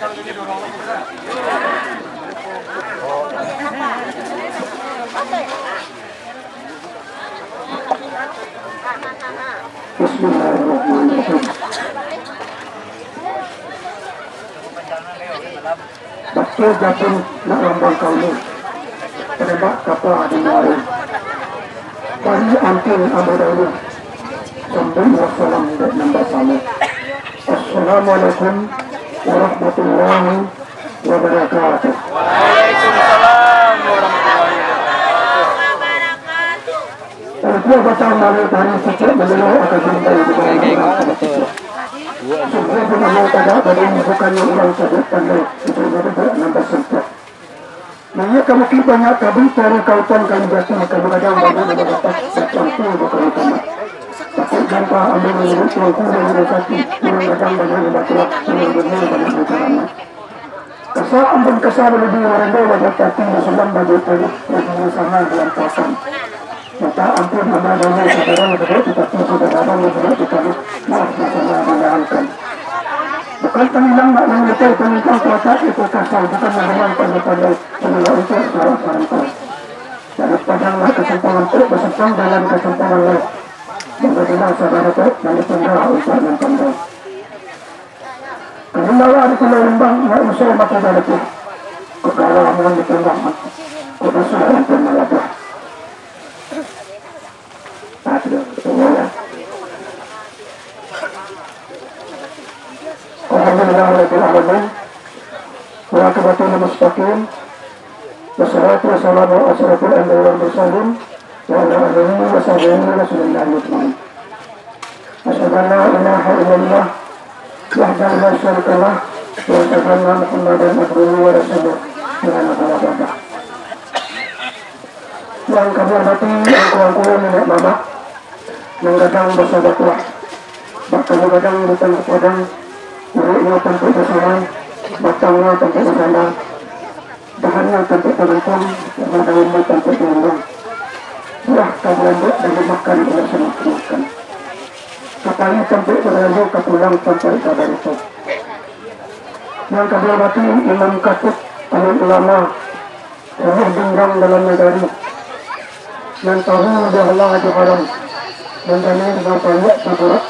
Bismillahirrahmanirrahim. Batua jabun nak rambang kaulu, tembak kapa di muaro. Bari ampun ambo dahulu, sambuik wassalam dek nan basamo. Assalamualaikum warahmatullahi wabarakatuh. Waalaikumsalam warahmatullahi wabarakatuh. Rupiah batang malu tari cicak manyeluak akan bingkai di bawah. Sungguah pun ambo tagak badan, bukannyo urang sabuik pandai, itu baru berak nambah sempit. Naiak ka bukik banyak kabun, cari kautan kayu jati, kayu gadang banyak nan batapak, bacangkua bukan utama. Takut gantah ambo manyeluak tuangku dan urang sakti, urang gadang banyak nan batuak, urang dunia banyak nan karamat. Kasa ampun kasa balebih, marendo bajak kaki, basulam baju payah, lagi sanang dalam pasang. Minta ampun ambo dahulu, saudara, duduk di kaki, sudah gadang duduk di tanah, maaf, masalah dilahankan. Bukan panilang nak mangutai, panilang kuasa itu kasar, bukan mahalang pandai-pandai, panilang untuk salah parantau. Dari padang lah kasampangan tu, basimpang jalan kasampangan lah. Yang badilang saudara tu, yang ditunda untuk nan pandai. Kalu lawa di Pulau Rembang, nak usah mati dari tu. Kok gawa amuan di Rembang, kok basuh dalam pun malabah. Ah, sudah, sudah, ya. Alhamdulillah, Rabbil Alamin. Wa akibatul mustaqim. Wassalatu wassalamu ala asyrafil anbiya wal mursalin. Wa ala alihi wa sahbihi wa sallam ajmain. Asyhadu an la ilaha illallah wahdahu la syarika lah, wa asyhadu anna Muhammadan abduhu wa rasuluh, la ilaha illallah. Yang kami hormati angku-angku, niniak mamak, nan gadang basa batuah, bak kayu gadang di tangah padang, uriknyo tampek basandar, batangnyo tampek basandar, dahannya tampek tagantuang, daunnya tampek diundang. Buah ka diambiak dari makan, indak sanak dimakan. Ka pai tampek barayo, ka pulang tampek babarito. Nan ka dihormati Imam Khatib, alim ulama, ulun bindang dalam nagari, nan tahu jo halal jo haram, nan jani nan paliak jo burak.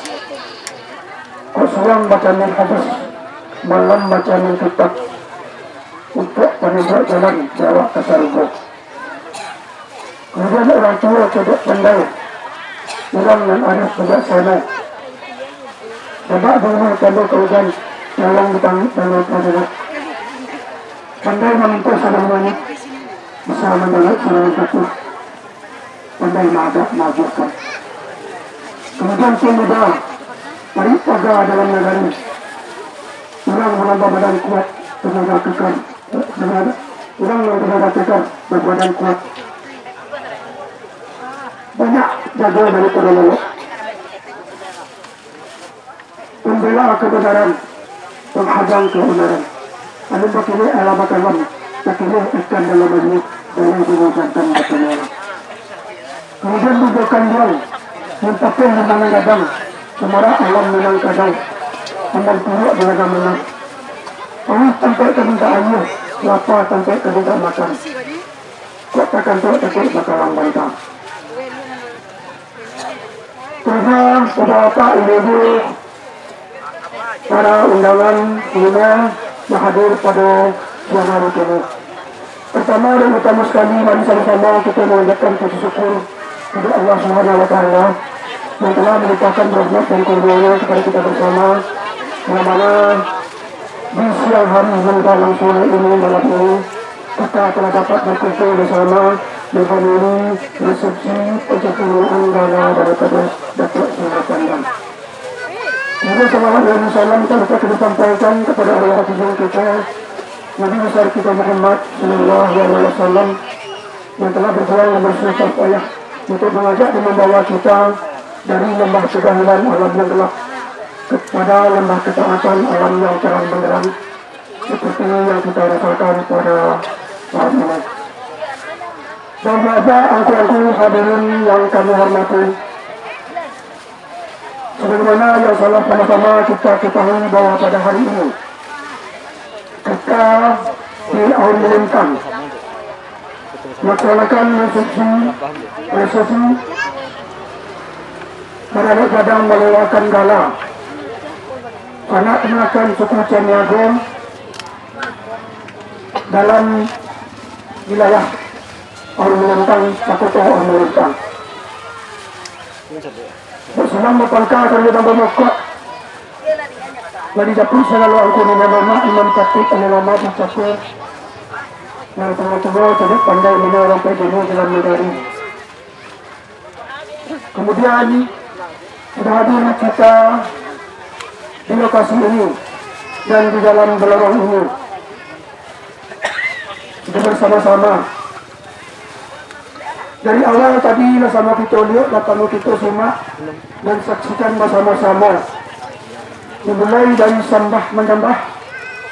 Kok siang bacamin hadis, malam bacamin kitab, untuak panunjuak jalan di awak ka sarugo. Kamudian, urang tuo codek pandai, urang nan arif bijaksano. Sabab dulu tando ka ujan, tolong ditangguik tando ka burak. Pandai mamintak salah manyuruah, bisa manjawab salah satu. Pandai maagak maagiahkan. Kamudian, Tuan Muda, tarik paga dalam nagari. Urang manambah badan kuat, tanaga kekar. Urang nan tanaga kekar, badan kuat. Banyak jago daripado lolok. Pambela kabanaran, panghadang kaonaran. Alun bakilek alah bakalam, bakilek ikan dalam aia, dalam bungo jantan batunaran. Kamudian, bubuakan diau, nan tapeh nan gadang, samarak alam Minangkabau, amban puruak balaga manah. Auih tampek ka mintak aia, lapa tampek ka mintak makan. Kok takantuak takuik bakalang banta. Terima kasih, Bapak, Ibu-ibu, para undangan, limo bahadir pada siang hari kini. Pertama dan utama sekali, mari sama-sama kita mengucapkan puji syukur kepada Allah Subhanahu wa Taala yang telah melimpahkan rahmat dan kurnia-Nya kepada kita bersama, yang mana di siang hari menjelang sore ini, malam ini, kita telah dapat berkumpul bersama menghadiri resepsi pencampuran dana daripada Datuk Seri Pandan. Juga salawat dan salam tak lupa kita sampaikan kepada arwah almarhum kita, Nabi besar kita Muhammad sallallahu alaihi wasallam, yang telah berjuang dan bersusah payah untuk mengajak dan membawa kita dari lembah kejahilan alam yang gelap kepada lembah ketaatan alam yang terang benderang, seperti yang kita rasakan pada saat ini. Dan juga angku-angku hadirin yang kami hormati, sebagaimana yang salah sama-sama kita ketahui bahwa pada hari ini, Kita di Aur Melintang melaksanakan resepsi, resepsi baranak gadang malewakan gala sanak kamanakan suku Caniago dalam wilayah Aur Melintang, Sakoto Aur Melintang. Basilang bapangka karano nan bamokok. Lah dijapuik sagalo angku niniak mamak, imam katik, aleh lama, pucako, nan tuo-tuo, cadiak pandai, minanam urang pek dunia dalam nagari. Kemudian, sudah hadir kita di lokasi ini dan di dalam lorong ini. Kita bersama-sama. Dari awal tadi lah samo kito liek, lah samo kito simak dan saksikan basamo-samo. Dimulai dari sambah manyambah,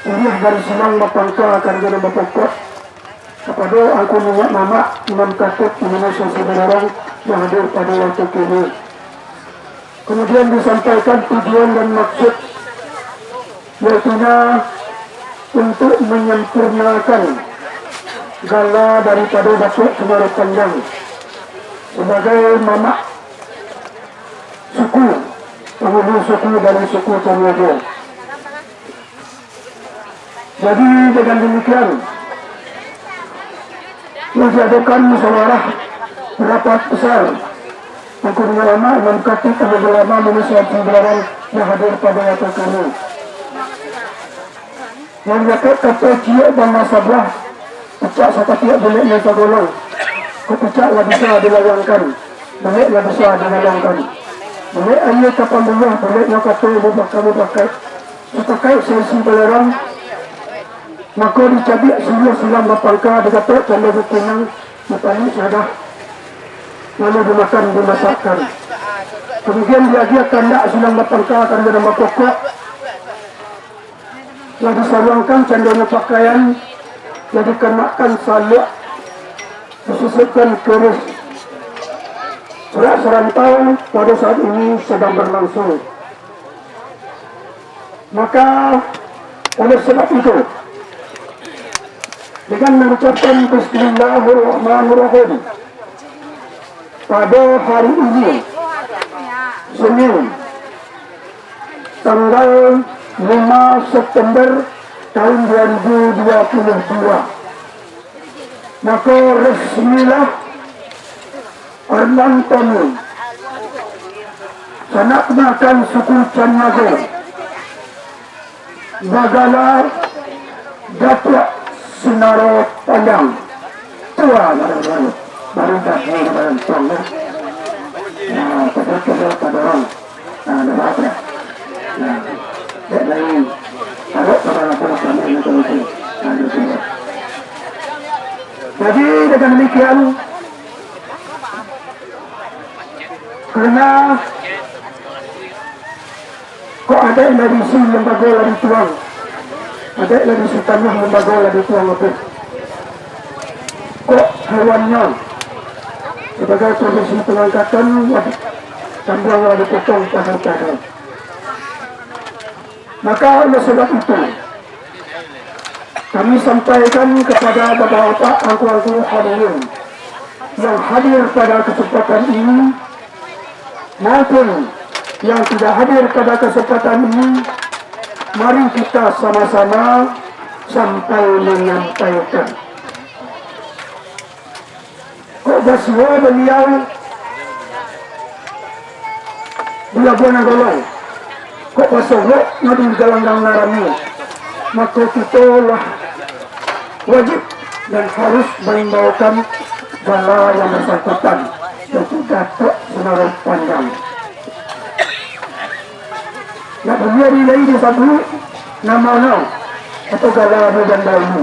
uriah dari silang bapangka karano nan bapokok, kapado angku niniak mamak, imam katik, imam sasi balorong yang hadir pado wakatu kini. Kemudian disampaikan tujuan dan maksud, yaitu untuak manyampurnakan gala daripado Datuak Sunaro Panjang sabagai mamak suku, pangulu suku dari suku Caniago. Jadi, dengan demikian, lah diadokan musyawarah rapat besar. Angku niniak mamak, imam katik, aleh lama, manusia balorong yang hadir pado wakatu kini. Nan dapek kato ciek bana sabuah, picak satatiak bulek nan sagolong. Kok picak lah bisa dilawangkan, bulek lah bisa dilawangkan. Bulek aia ka pambuluah, buleknyo kato mubaka-mubakaik. Sapakaik saisi balorong, mako dicabiak suluah silang bapangka, digatok tando bapinang, dipalih sadah, lalu dimakan, dimasakkan. Kamudian diagiah kandak silang bapangka, karano nan bapokok, lah disaruangkan candonyo pakaian, lah dikanakkan saluak, disisipkan keris. Surak sarantau pado saat ini sadang barlangsung. Maka, oleh sabab itu, dengan mangucapkan Bismillahirrahmanirrahim, pado hari ini, Senin, tanggal lima September tahun dua ribu dua puluh dua, mako, resmilah Arman Tony, sanak kamanakan suku Caniago, bagala Datuak Sunaro Panjang. Tua baru-baru, baru dah baru baru tuang lah. Nah, pada pada pada orang. Nah, dah apa? Nah, tak lain. Kalau pada apa kami nak tahu tu. Nah, itu. Jadi, dengan demikian, karena kok adaik lah diisi lembago lah dituang, adaik lah diisi tanah lembago lah dituang, apo? Kok hewannyo sabagai tradisi pangangkatan, kambiang lah dipotong paha-paha. Maka, oleh sabab itu, kami sampaikan kepada bapak-bapak, angku-angku hadirin yang hadir pada kesempatan ini, maupun yang tidak hadir pada kesempatan ini, mari kita sama-sama sampai menyampaikan. Kok basuo baliau di labuah nan golong, kok basogok nyo di galanggang nan rami, mako kito lah wajib dan harus maimbaukan bala yang basangkutan, yaitu Datuak Sunaro Panjang. Nak buliah di lai disabuik namonyo, atau galanyo dan daunyo.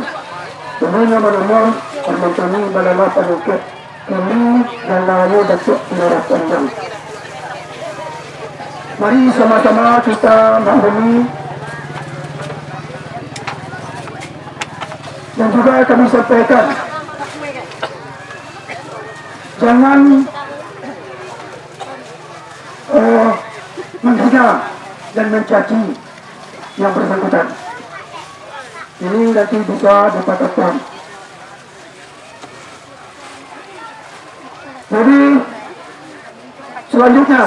Daunyo manamo Arman Tony Balala Panungkek, kini galanyo Datuak Sunaro Panjang. Mari sama-sama kita maklumi dan juga kami sampaikan, jangan eh, menghina dan mencaci yang bersangkutan. Ini nanti bisa dipatapkan. Jadi, selanjutnya,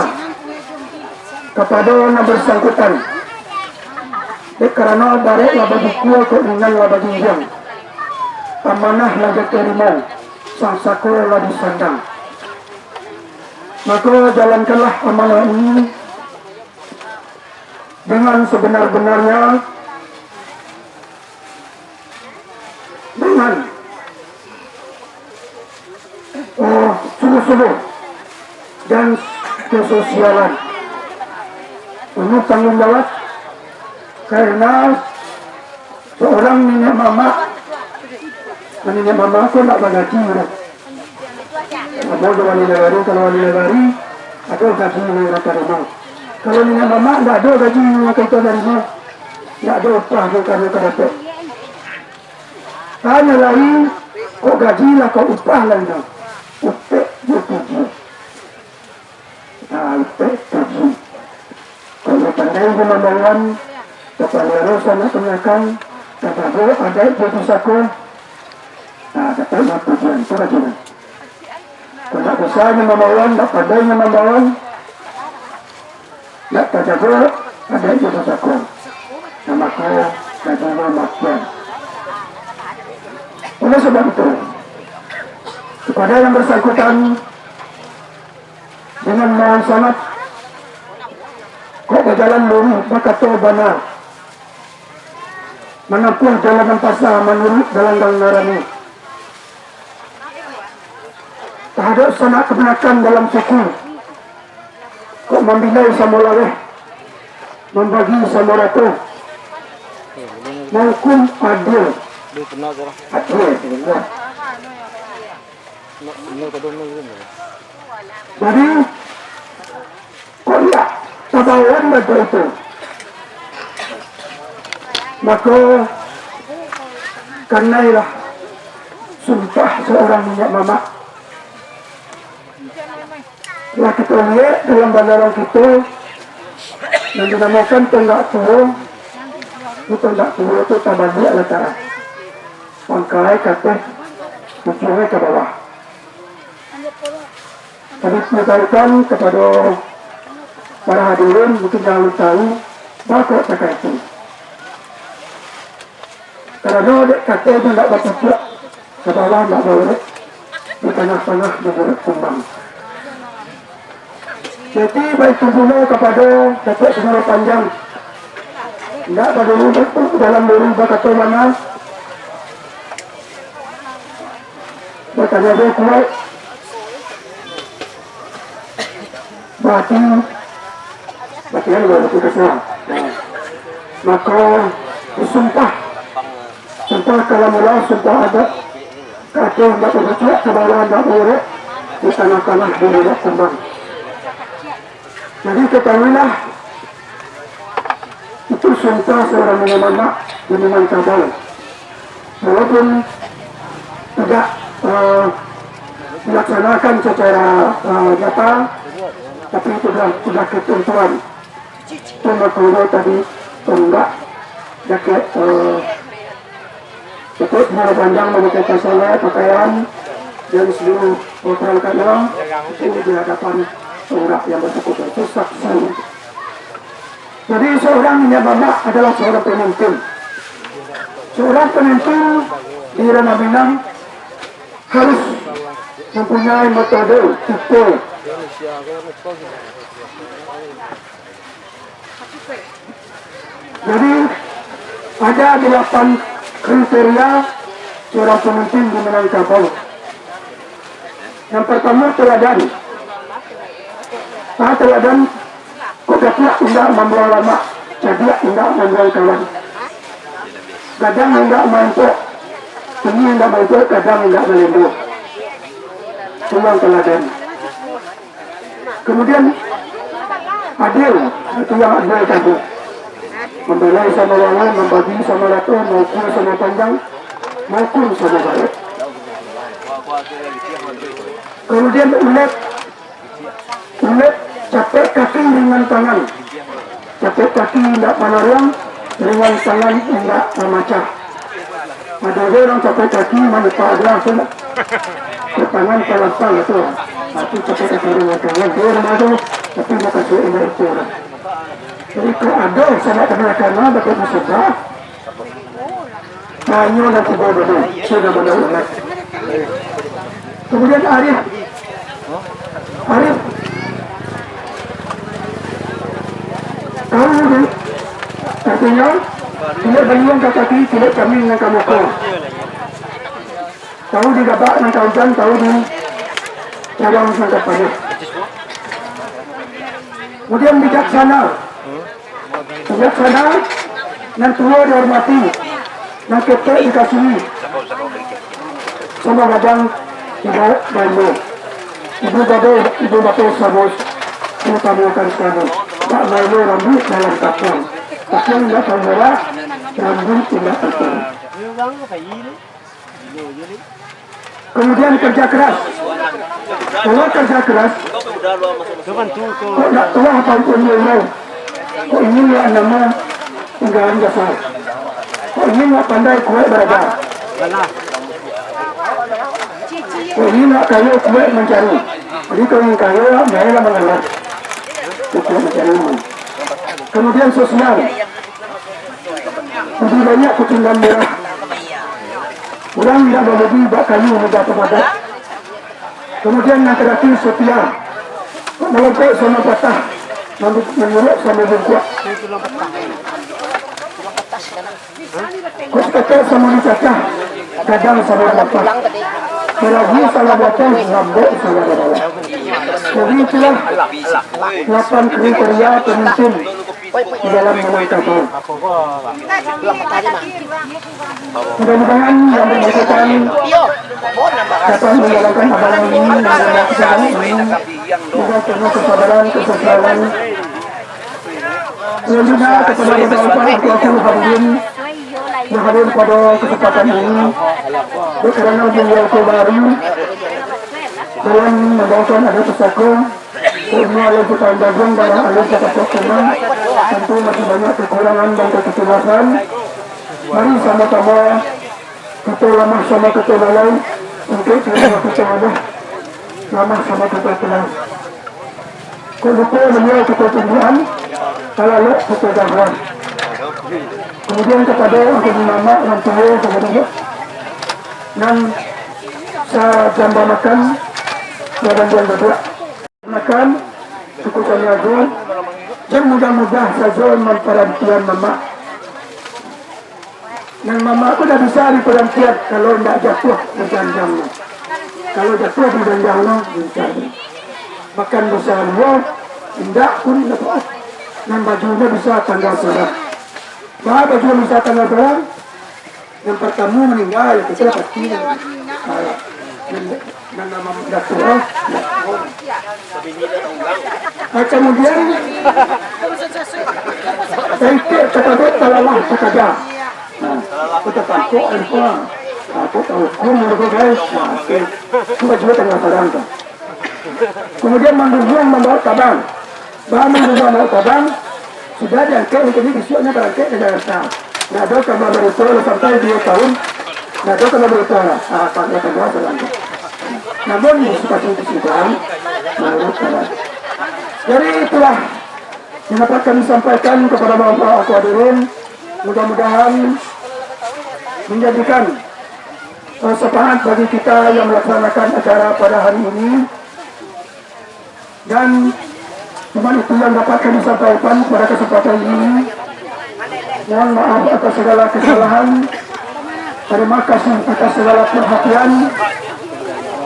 kepada yang bersangkutan, dek karano barek lah babukua, kok ringan lah bajinjiang, amanah lah ditarimo, sasako lah disandang. Maka, jalankanlah amanah ini dengan sebenar-benarnya, dengan, eh, sungguh-sungguh dan kesosialan. Penuh tanggung jawab, karena seorang niniak mamak, niniak mamak tu ndak bagaji doh. Samo jo wali nagari, kalau wali nagari, ado gaji nan ka tarimo. Kalau niniak mamak, ndak ado gaji nan ka tarimo. Ndak ado upah nan ka, nan ka dapek. Hanyo lai, kok gaji lah, kok upah lai no. Upek jo tujuah. Nah, upek tujuah. Kok lah pandai jo mambawaan, tapaliaro sanak kamanakan, tajago adaik jo pusako, nah, dapek lah tujuah, itu gaji lah. Kok ndak bisa nyo mambawaan, ndak pandai nyo mambawaan, ndak tajago adaik jo pusako, nah, mako, gaji nyo makian. Oleh sebab itu, kepada yang bersangkutan, dengan mohon sangat, kok bajalan luruih, bakato bana, manampuah jalan nan pasa manuruik galanggang nan rami. Tahadap sanak kamanakan dalam suku, kok mambilai samo laweh, mambagi samo rato, mahukum adil. Adil, ya. Jadi, kok indak tabawaan bagai itu? Mako, kanailah sumpah saurang niniak mamak. Lah kito liek dalam bandarang kito, nan dinamokan tonggak tuo, itu tonggak tuo tu tabaliak lah, pangkai ka ateh, ujuangnyo ka bawah. Kami sampaikan kepada para hadirin, mungkin jan alun tahu, baa kok takah itu. Karano dek ka ateh tu ndak bapucuak, ka bawah ndak baurek, di tangah-tangah baurek kumbang. Jadi, baitu pulo kapado Datuak Sumaro Panjang, ndak badiri dalam diri bakato bana, batanyo jo kuwaik, baati, baati anu, baati kasa. Mako, disumpah, sumpah kalamullah, sumpah adat, ka ateh ndak bapucuak, ka bawah ndak baurek, di tangah-tangah baurek kumbang. Jadi, katahuilah, itu sumpah saurang niniak mamak di Minangkabau. Walaupun tidak, eh, dilaksanakan secara, eh, nyata, tapi itu adalah, adalah ketentuan. Itu maknanyo tadi, tonggak, jakek, eh, Datuak Sumaro Panjang mamakai pasalai pakaian, dan seluruh perangkatnya itu di hadapan tonggak yang bersangkutan. Itu saksi. Jadi, seorang niniak mamak adalah seorang pemimpin. Seorang pemimpin di ranah Minang harus mempunyai metode, tipe. Jadi, ada delapan kriteria seorang pemimpin di Minangkabau. Yang pertama, teladan. Ah, teladan, kok dapek indak mambuang lamak, cadiak indak mambuang kawan. Gadang indak maempok, tuni indak maempok, gadang indak malembo. Itu yang teladan. Kemudian, adil, itu yang adil tadi. Mambilai samo laweh, mambagi samo rato, maukur samo panjang, maukur samo barek. Kemudian, ulek, ulek, capek kaki, ringan tangan. Capek kaki indak malaruang, ringan tangan indak mamacah. Ado juo urang capek kaki, manumpang aja langsung tangan talampang itu. Tapi capek kaki urang tangan, dia urang ado, tapi mukasuik indak itu urang. Jadi, kalau ado sanak kamanakan, dapat musibah, tanyo nan tibo dulu, sudah mana ulang. Kemudian Arif, Arif, kamu di, artinya, tidak baliuang ka kaki, tidak camin nan ka muko. Tahu di gabak nan ka ujan, tahu di cabang nan ka paneh. Kemudian bijaksana. Bijaksana, nan tuo dihormati, nan ketek dikasihi. Samo gadang dibao baimo. Ibu bapo, ibu bapo samo, utamakan samo. Tak baimo rambuik dalam kapang. Kapang indak tahu merah, rambuik indak tahu. Kemudian kerja keras. Kalau kerja keras, kok ndak tuah ampun umur, kok ingin ndak namo tinggalan jasa, kok ingin ndak pandai kuaik barada, kok ingin ndak kayo kuaik mancari. Jadi, kok ingin kayo, malah mangalah. Kuaik mancari. Kemudian sosial. Lebih banyak kucing dan merah. Urang indak mamudi bak kayu mudah pamadat. Kemudian nan tarakhir setia. Malontok sama patah, manurut sama bungkuak. Kok ketek sama dicacah, gadang sama lapah. Balagu salah baca, lambok salah dalam. Jadi itulah lapan kriteria pemimpin di dalam Minangkabau. Mudah-mudahan yang bersangkutan dapat menjalankan amanah ini dengan baik, dengan penuh kesabaran, kesesalan. Selanjutnya, kepada Bapak Ibu hadirin yang hadir pada kesempatan ini, karena beliau itu baru dalam membawakan adat pusaka, ilmu alam Sutan Dagung, darah alam Sutan Sokoma, tentu masih banyak kekurangan dan kekhilafan. Mari sama-sama kita lamah sama kita lalai, untuk kita lamah sama kita lalai. Kok lupo baliau kita tumbuhan, kalau lok kita dahuan. Kemudian kepada angku mamak, orang tua, kemudian nan sajamba makan, badan dia baduak. Makan, cukup kami agung, dan mudah-mudah saja mamparantian mamak. Nan mamak tu dah bisa diparantian, kalau ndak jatuah bajanjang tu. Kalau jatuah bajanjang tu, bisa. Bahkan bisa luo, indak pun indak apa. Nan bajunyo bisa tanggal sorang. Bah, bajunyo bisa tanggal sorang, yang pertama meninggal, itu lah pasti. Ah, nan, nan nama Datuak, ah, kemudian, saikek takabek talalah takaja. Nah, kota tangkok alpa. Aku tahu hukum mereka, guys. Nah, oke. Itu juga tengah sadang tu. Kemudian mangguguang mambawa tabang. Bah mangguguang mambawa tabang, sudah diangkek, mungkin bisuaknyo barangkek ka Jakarta. Ndak ado kabar barito lah sampai duo tahun. Ndak ado kabar barito lah. Ah, tak ada kabar salah. Namun, di sipasi di sidang, menurut kabar. Jadi, itulah yang dapat kami sampaikan kepada Bapak Angku hadirin. Mudah-mudahan menjadikan, eh, semangat bagi kita yang melaksanakan acara pada hari ini. Dan cuma itu yang dapat kami sampaikan pada kesempatan ini. Mohon maaf atas segala kesalahan. Terima kasih atas segala perhatian.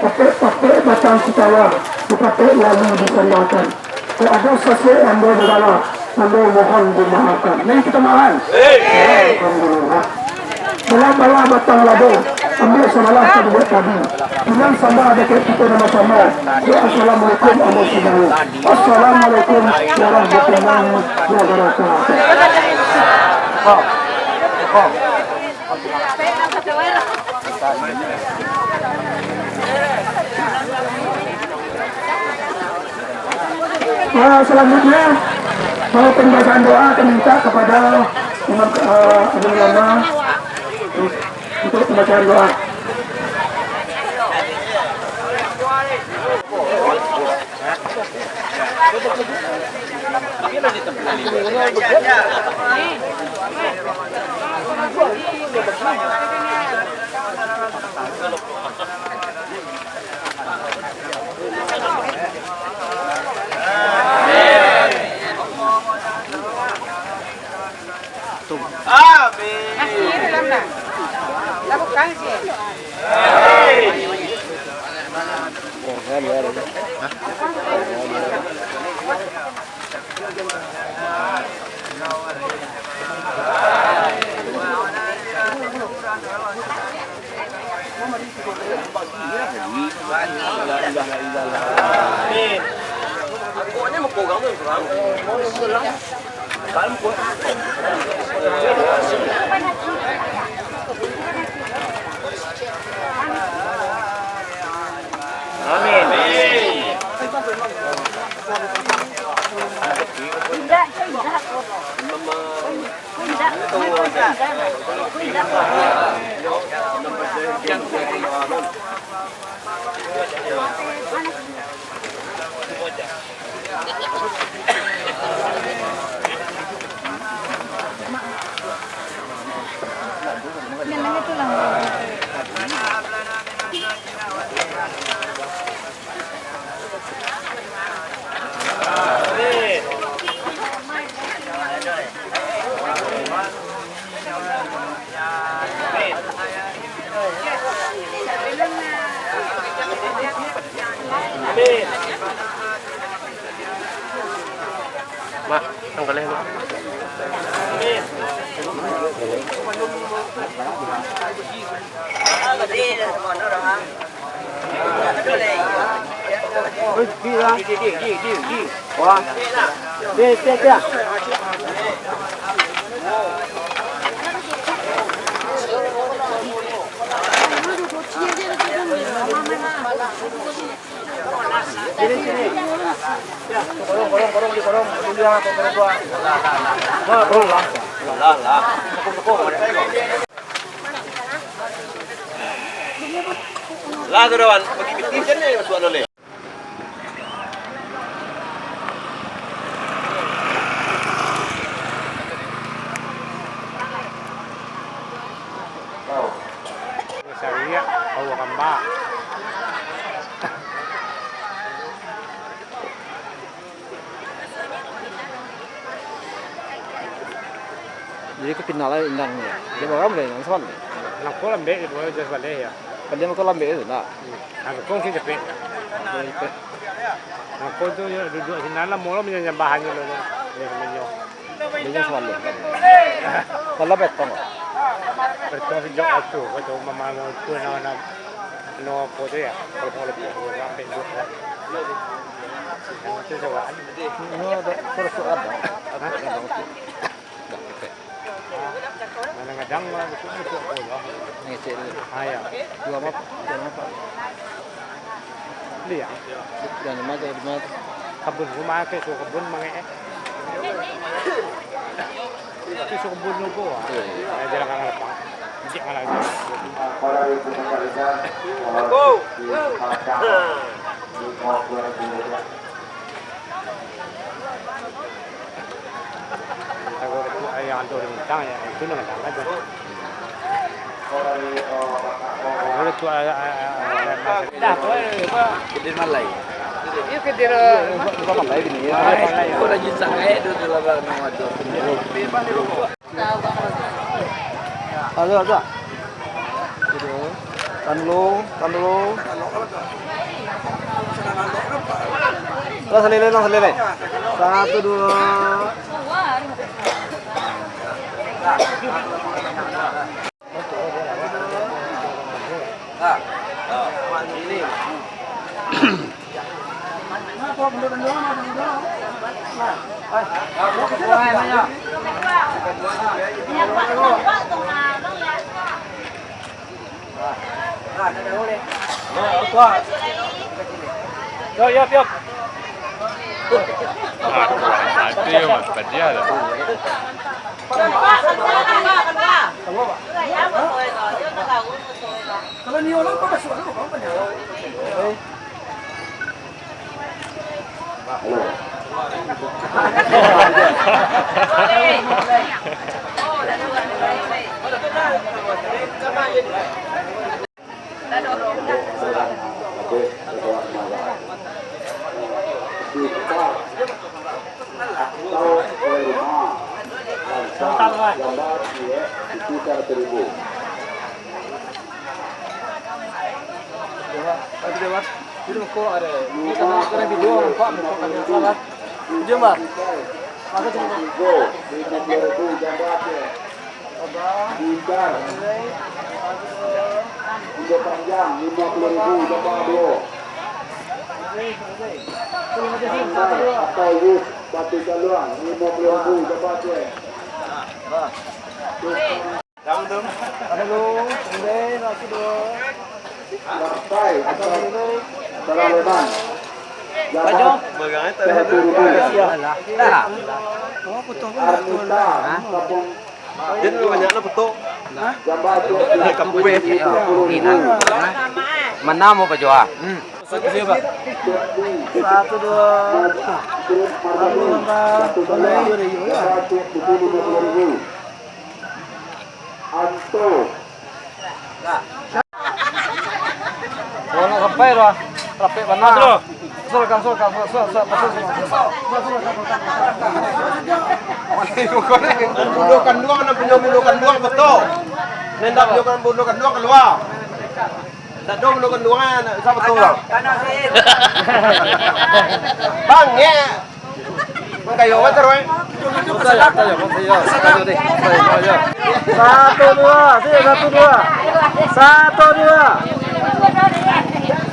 Patek-patek batang sitawa, dipatek lalu disandarkan. Kalau ada sasek ambo bagala, ambo mohon dimaafkan. Nah, kita maafkan. Alhamdulillah. Balah-balah batang lado, ambiak sabalah ka bubuak tadi. Pinang sambah dakek kito nan basamo. Yo, assalamualaikum, ambo sudahi. Assalamualaikum warahmatullahi wabarakatuh. Ah, selanjutnya, mau pembacaan doa, kita minta kepada imam, ah, alim ulama. Untuk pembacaan doa. Amin. Amin. Mak, tanggaleh, Mak. Sini, sini. Ya, korong, korong, korong, di korong. Dulu ya, korong tua. Nah, korong lah. Lah, lah. Tepuk, tepuk. Lah, tu, Wan. Bagi piti, kan, ni, masuk anu, ni. Sariak, Allah kamba. Jadi, ka pindah lah Indang ni. Dia barang boleh Indang Sabaleh. Nangko lambek, dia boleh Indang Sabaleh, ya. Kan dia nangko lambek tu, nak? Hmm. Nangko si cepek. Dia cepek. Nangko tu, ya, duduk sinan lah, molo minyak nyambahan je lo, dia semenyo. Dia Indang Sabaleh. Kalau betong, Pak? Betong sejak waktu, waktu mama tu, nak, nak, nak apa tu, ya? Kalau, kalau, kalau, sampai duduk, ya. Nah, itu coba. Ini ada terus ada. Hah? Ada, oke. Kadang-kadang lah, betul-betul apa lah. Ngecek dulu. Ah, ya. Dua apa? Dua apa? Beli ya? Yang lima atau lima? Kebun rumah ke, so kebun mangek. Itu so kebun lugu. Iya, iya. Ya, jarang orang lapang. Ijik malah aja. Aku. Kalau itu yang ada orang minta, ya, itu dengan tangan aja. Kalau itu, ah, ah, ah, ah, dah, apa, apa? Kedir malai. Iya, kedir, eh, bukan malai gini, ya. Malai. Orang jin sangai tu, tu lah, bang, nama tu. Ada, ada. Tahan dulu, tahan dulu. Lah, salilai, lah, salilai. Satu, dua. Yo, yo, yo. Aduh, mati ya, Mas. Padiah dah. Kalau ni orang kau masuk, kau banyak. Jom, Bar. Bukar, limo puluah ribu, jambak duo. Atau Yus, Batu Jaluang, limo puluah ribu, jambak duo. Ada lu, satu, dua. Partai atau Taraleman. Jambak seratus ribu. Armita, Kampung Jadi lu banyak lah foto. Hah? Kampung. Mana mau pajoa? Satu, dua. Anto. Oh, nak sampai dah. Rapek bana. Sul, kan, sul, kan, sul, sul, sul, sul, sul. Bundo kanduang, nak punyo bundo kanduang, batua. Ndak punyo bundo kanduang, kalua. Ndak ado bundo kanduang, nak usah batua. Bang, ya. Mangkayo, wajar, weh. Satu, dua, sini, satu, dua. Satu, dua.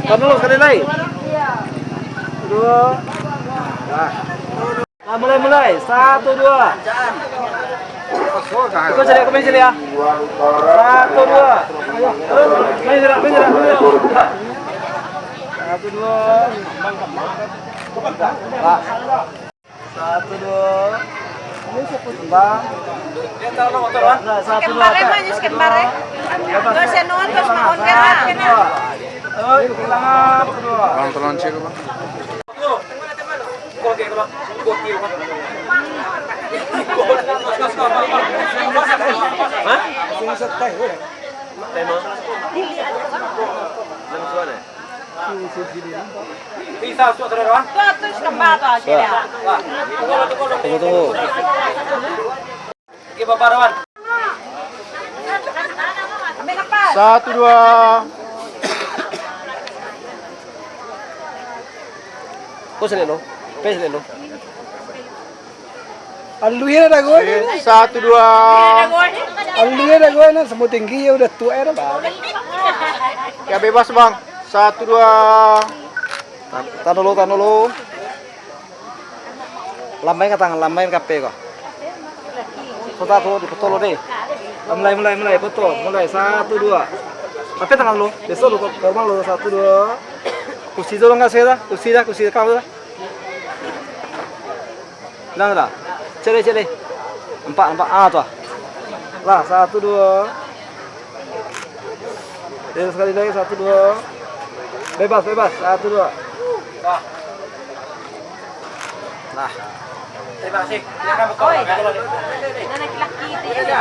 Tahan dulu, sakali lai. Dua. Nah. Nah, mulai, mulai. Satu, dua. Iko cari, iko main cari, ya. Satu, dua. Ayo. Main cari, main cari, main cari. Satu, dua. Nah. Satu, dua. Bang. Nah, satu, dua. Skembar, eh, maju skembar, eh. Terus yang nonton, satu, dua. Oi, ulangan, satu, dua. Bang, tolong cek, Bang. Hah? Tema? Tunggu, tunggu. Satu, dua. Kau sini, no. Kau sini, no. Aluih dah, Goy. Satu, dua. Aluih dah, Goy, nah, semua tinggi, ya udah tua, ya, dah. Ya, bebas, Bang. Satu, dua. Tahan dulu, tahan dulu. Lambai ka tangan, lambai ka P ko. Sota tu, dipoto lo deh. Mulai, mulai, mulai, foto. Mulai, satu, dua. Tapi tangan lo, besok lo, normal lo, satu, dua. Kursi tu lo nggak saya dah, kursi dah, kursi kau dah. Bilang dah. Cek deh, cek deh. Nampak, nampak. Ah, tu ah. Lah, satu, dua. Ya, sekali lagi, satu, dua. Bebas, bebas. Satu, dua. Nah. Terima kasih. Silakan, Bapak. Oi. Nah, laki-laki itu ya.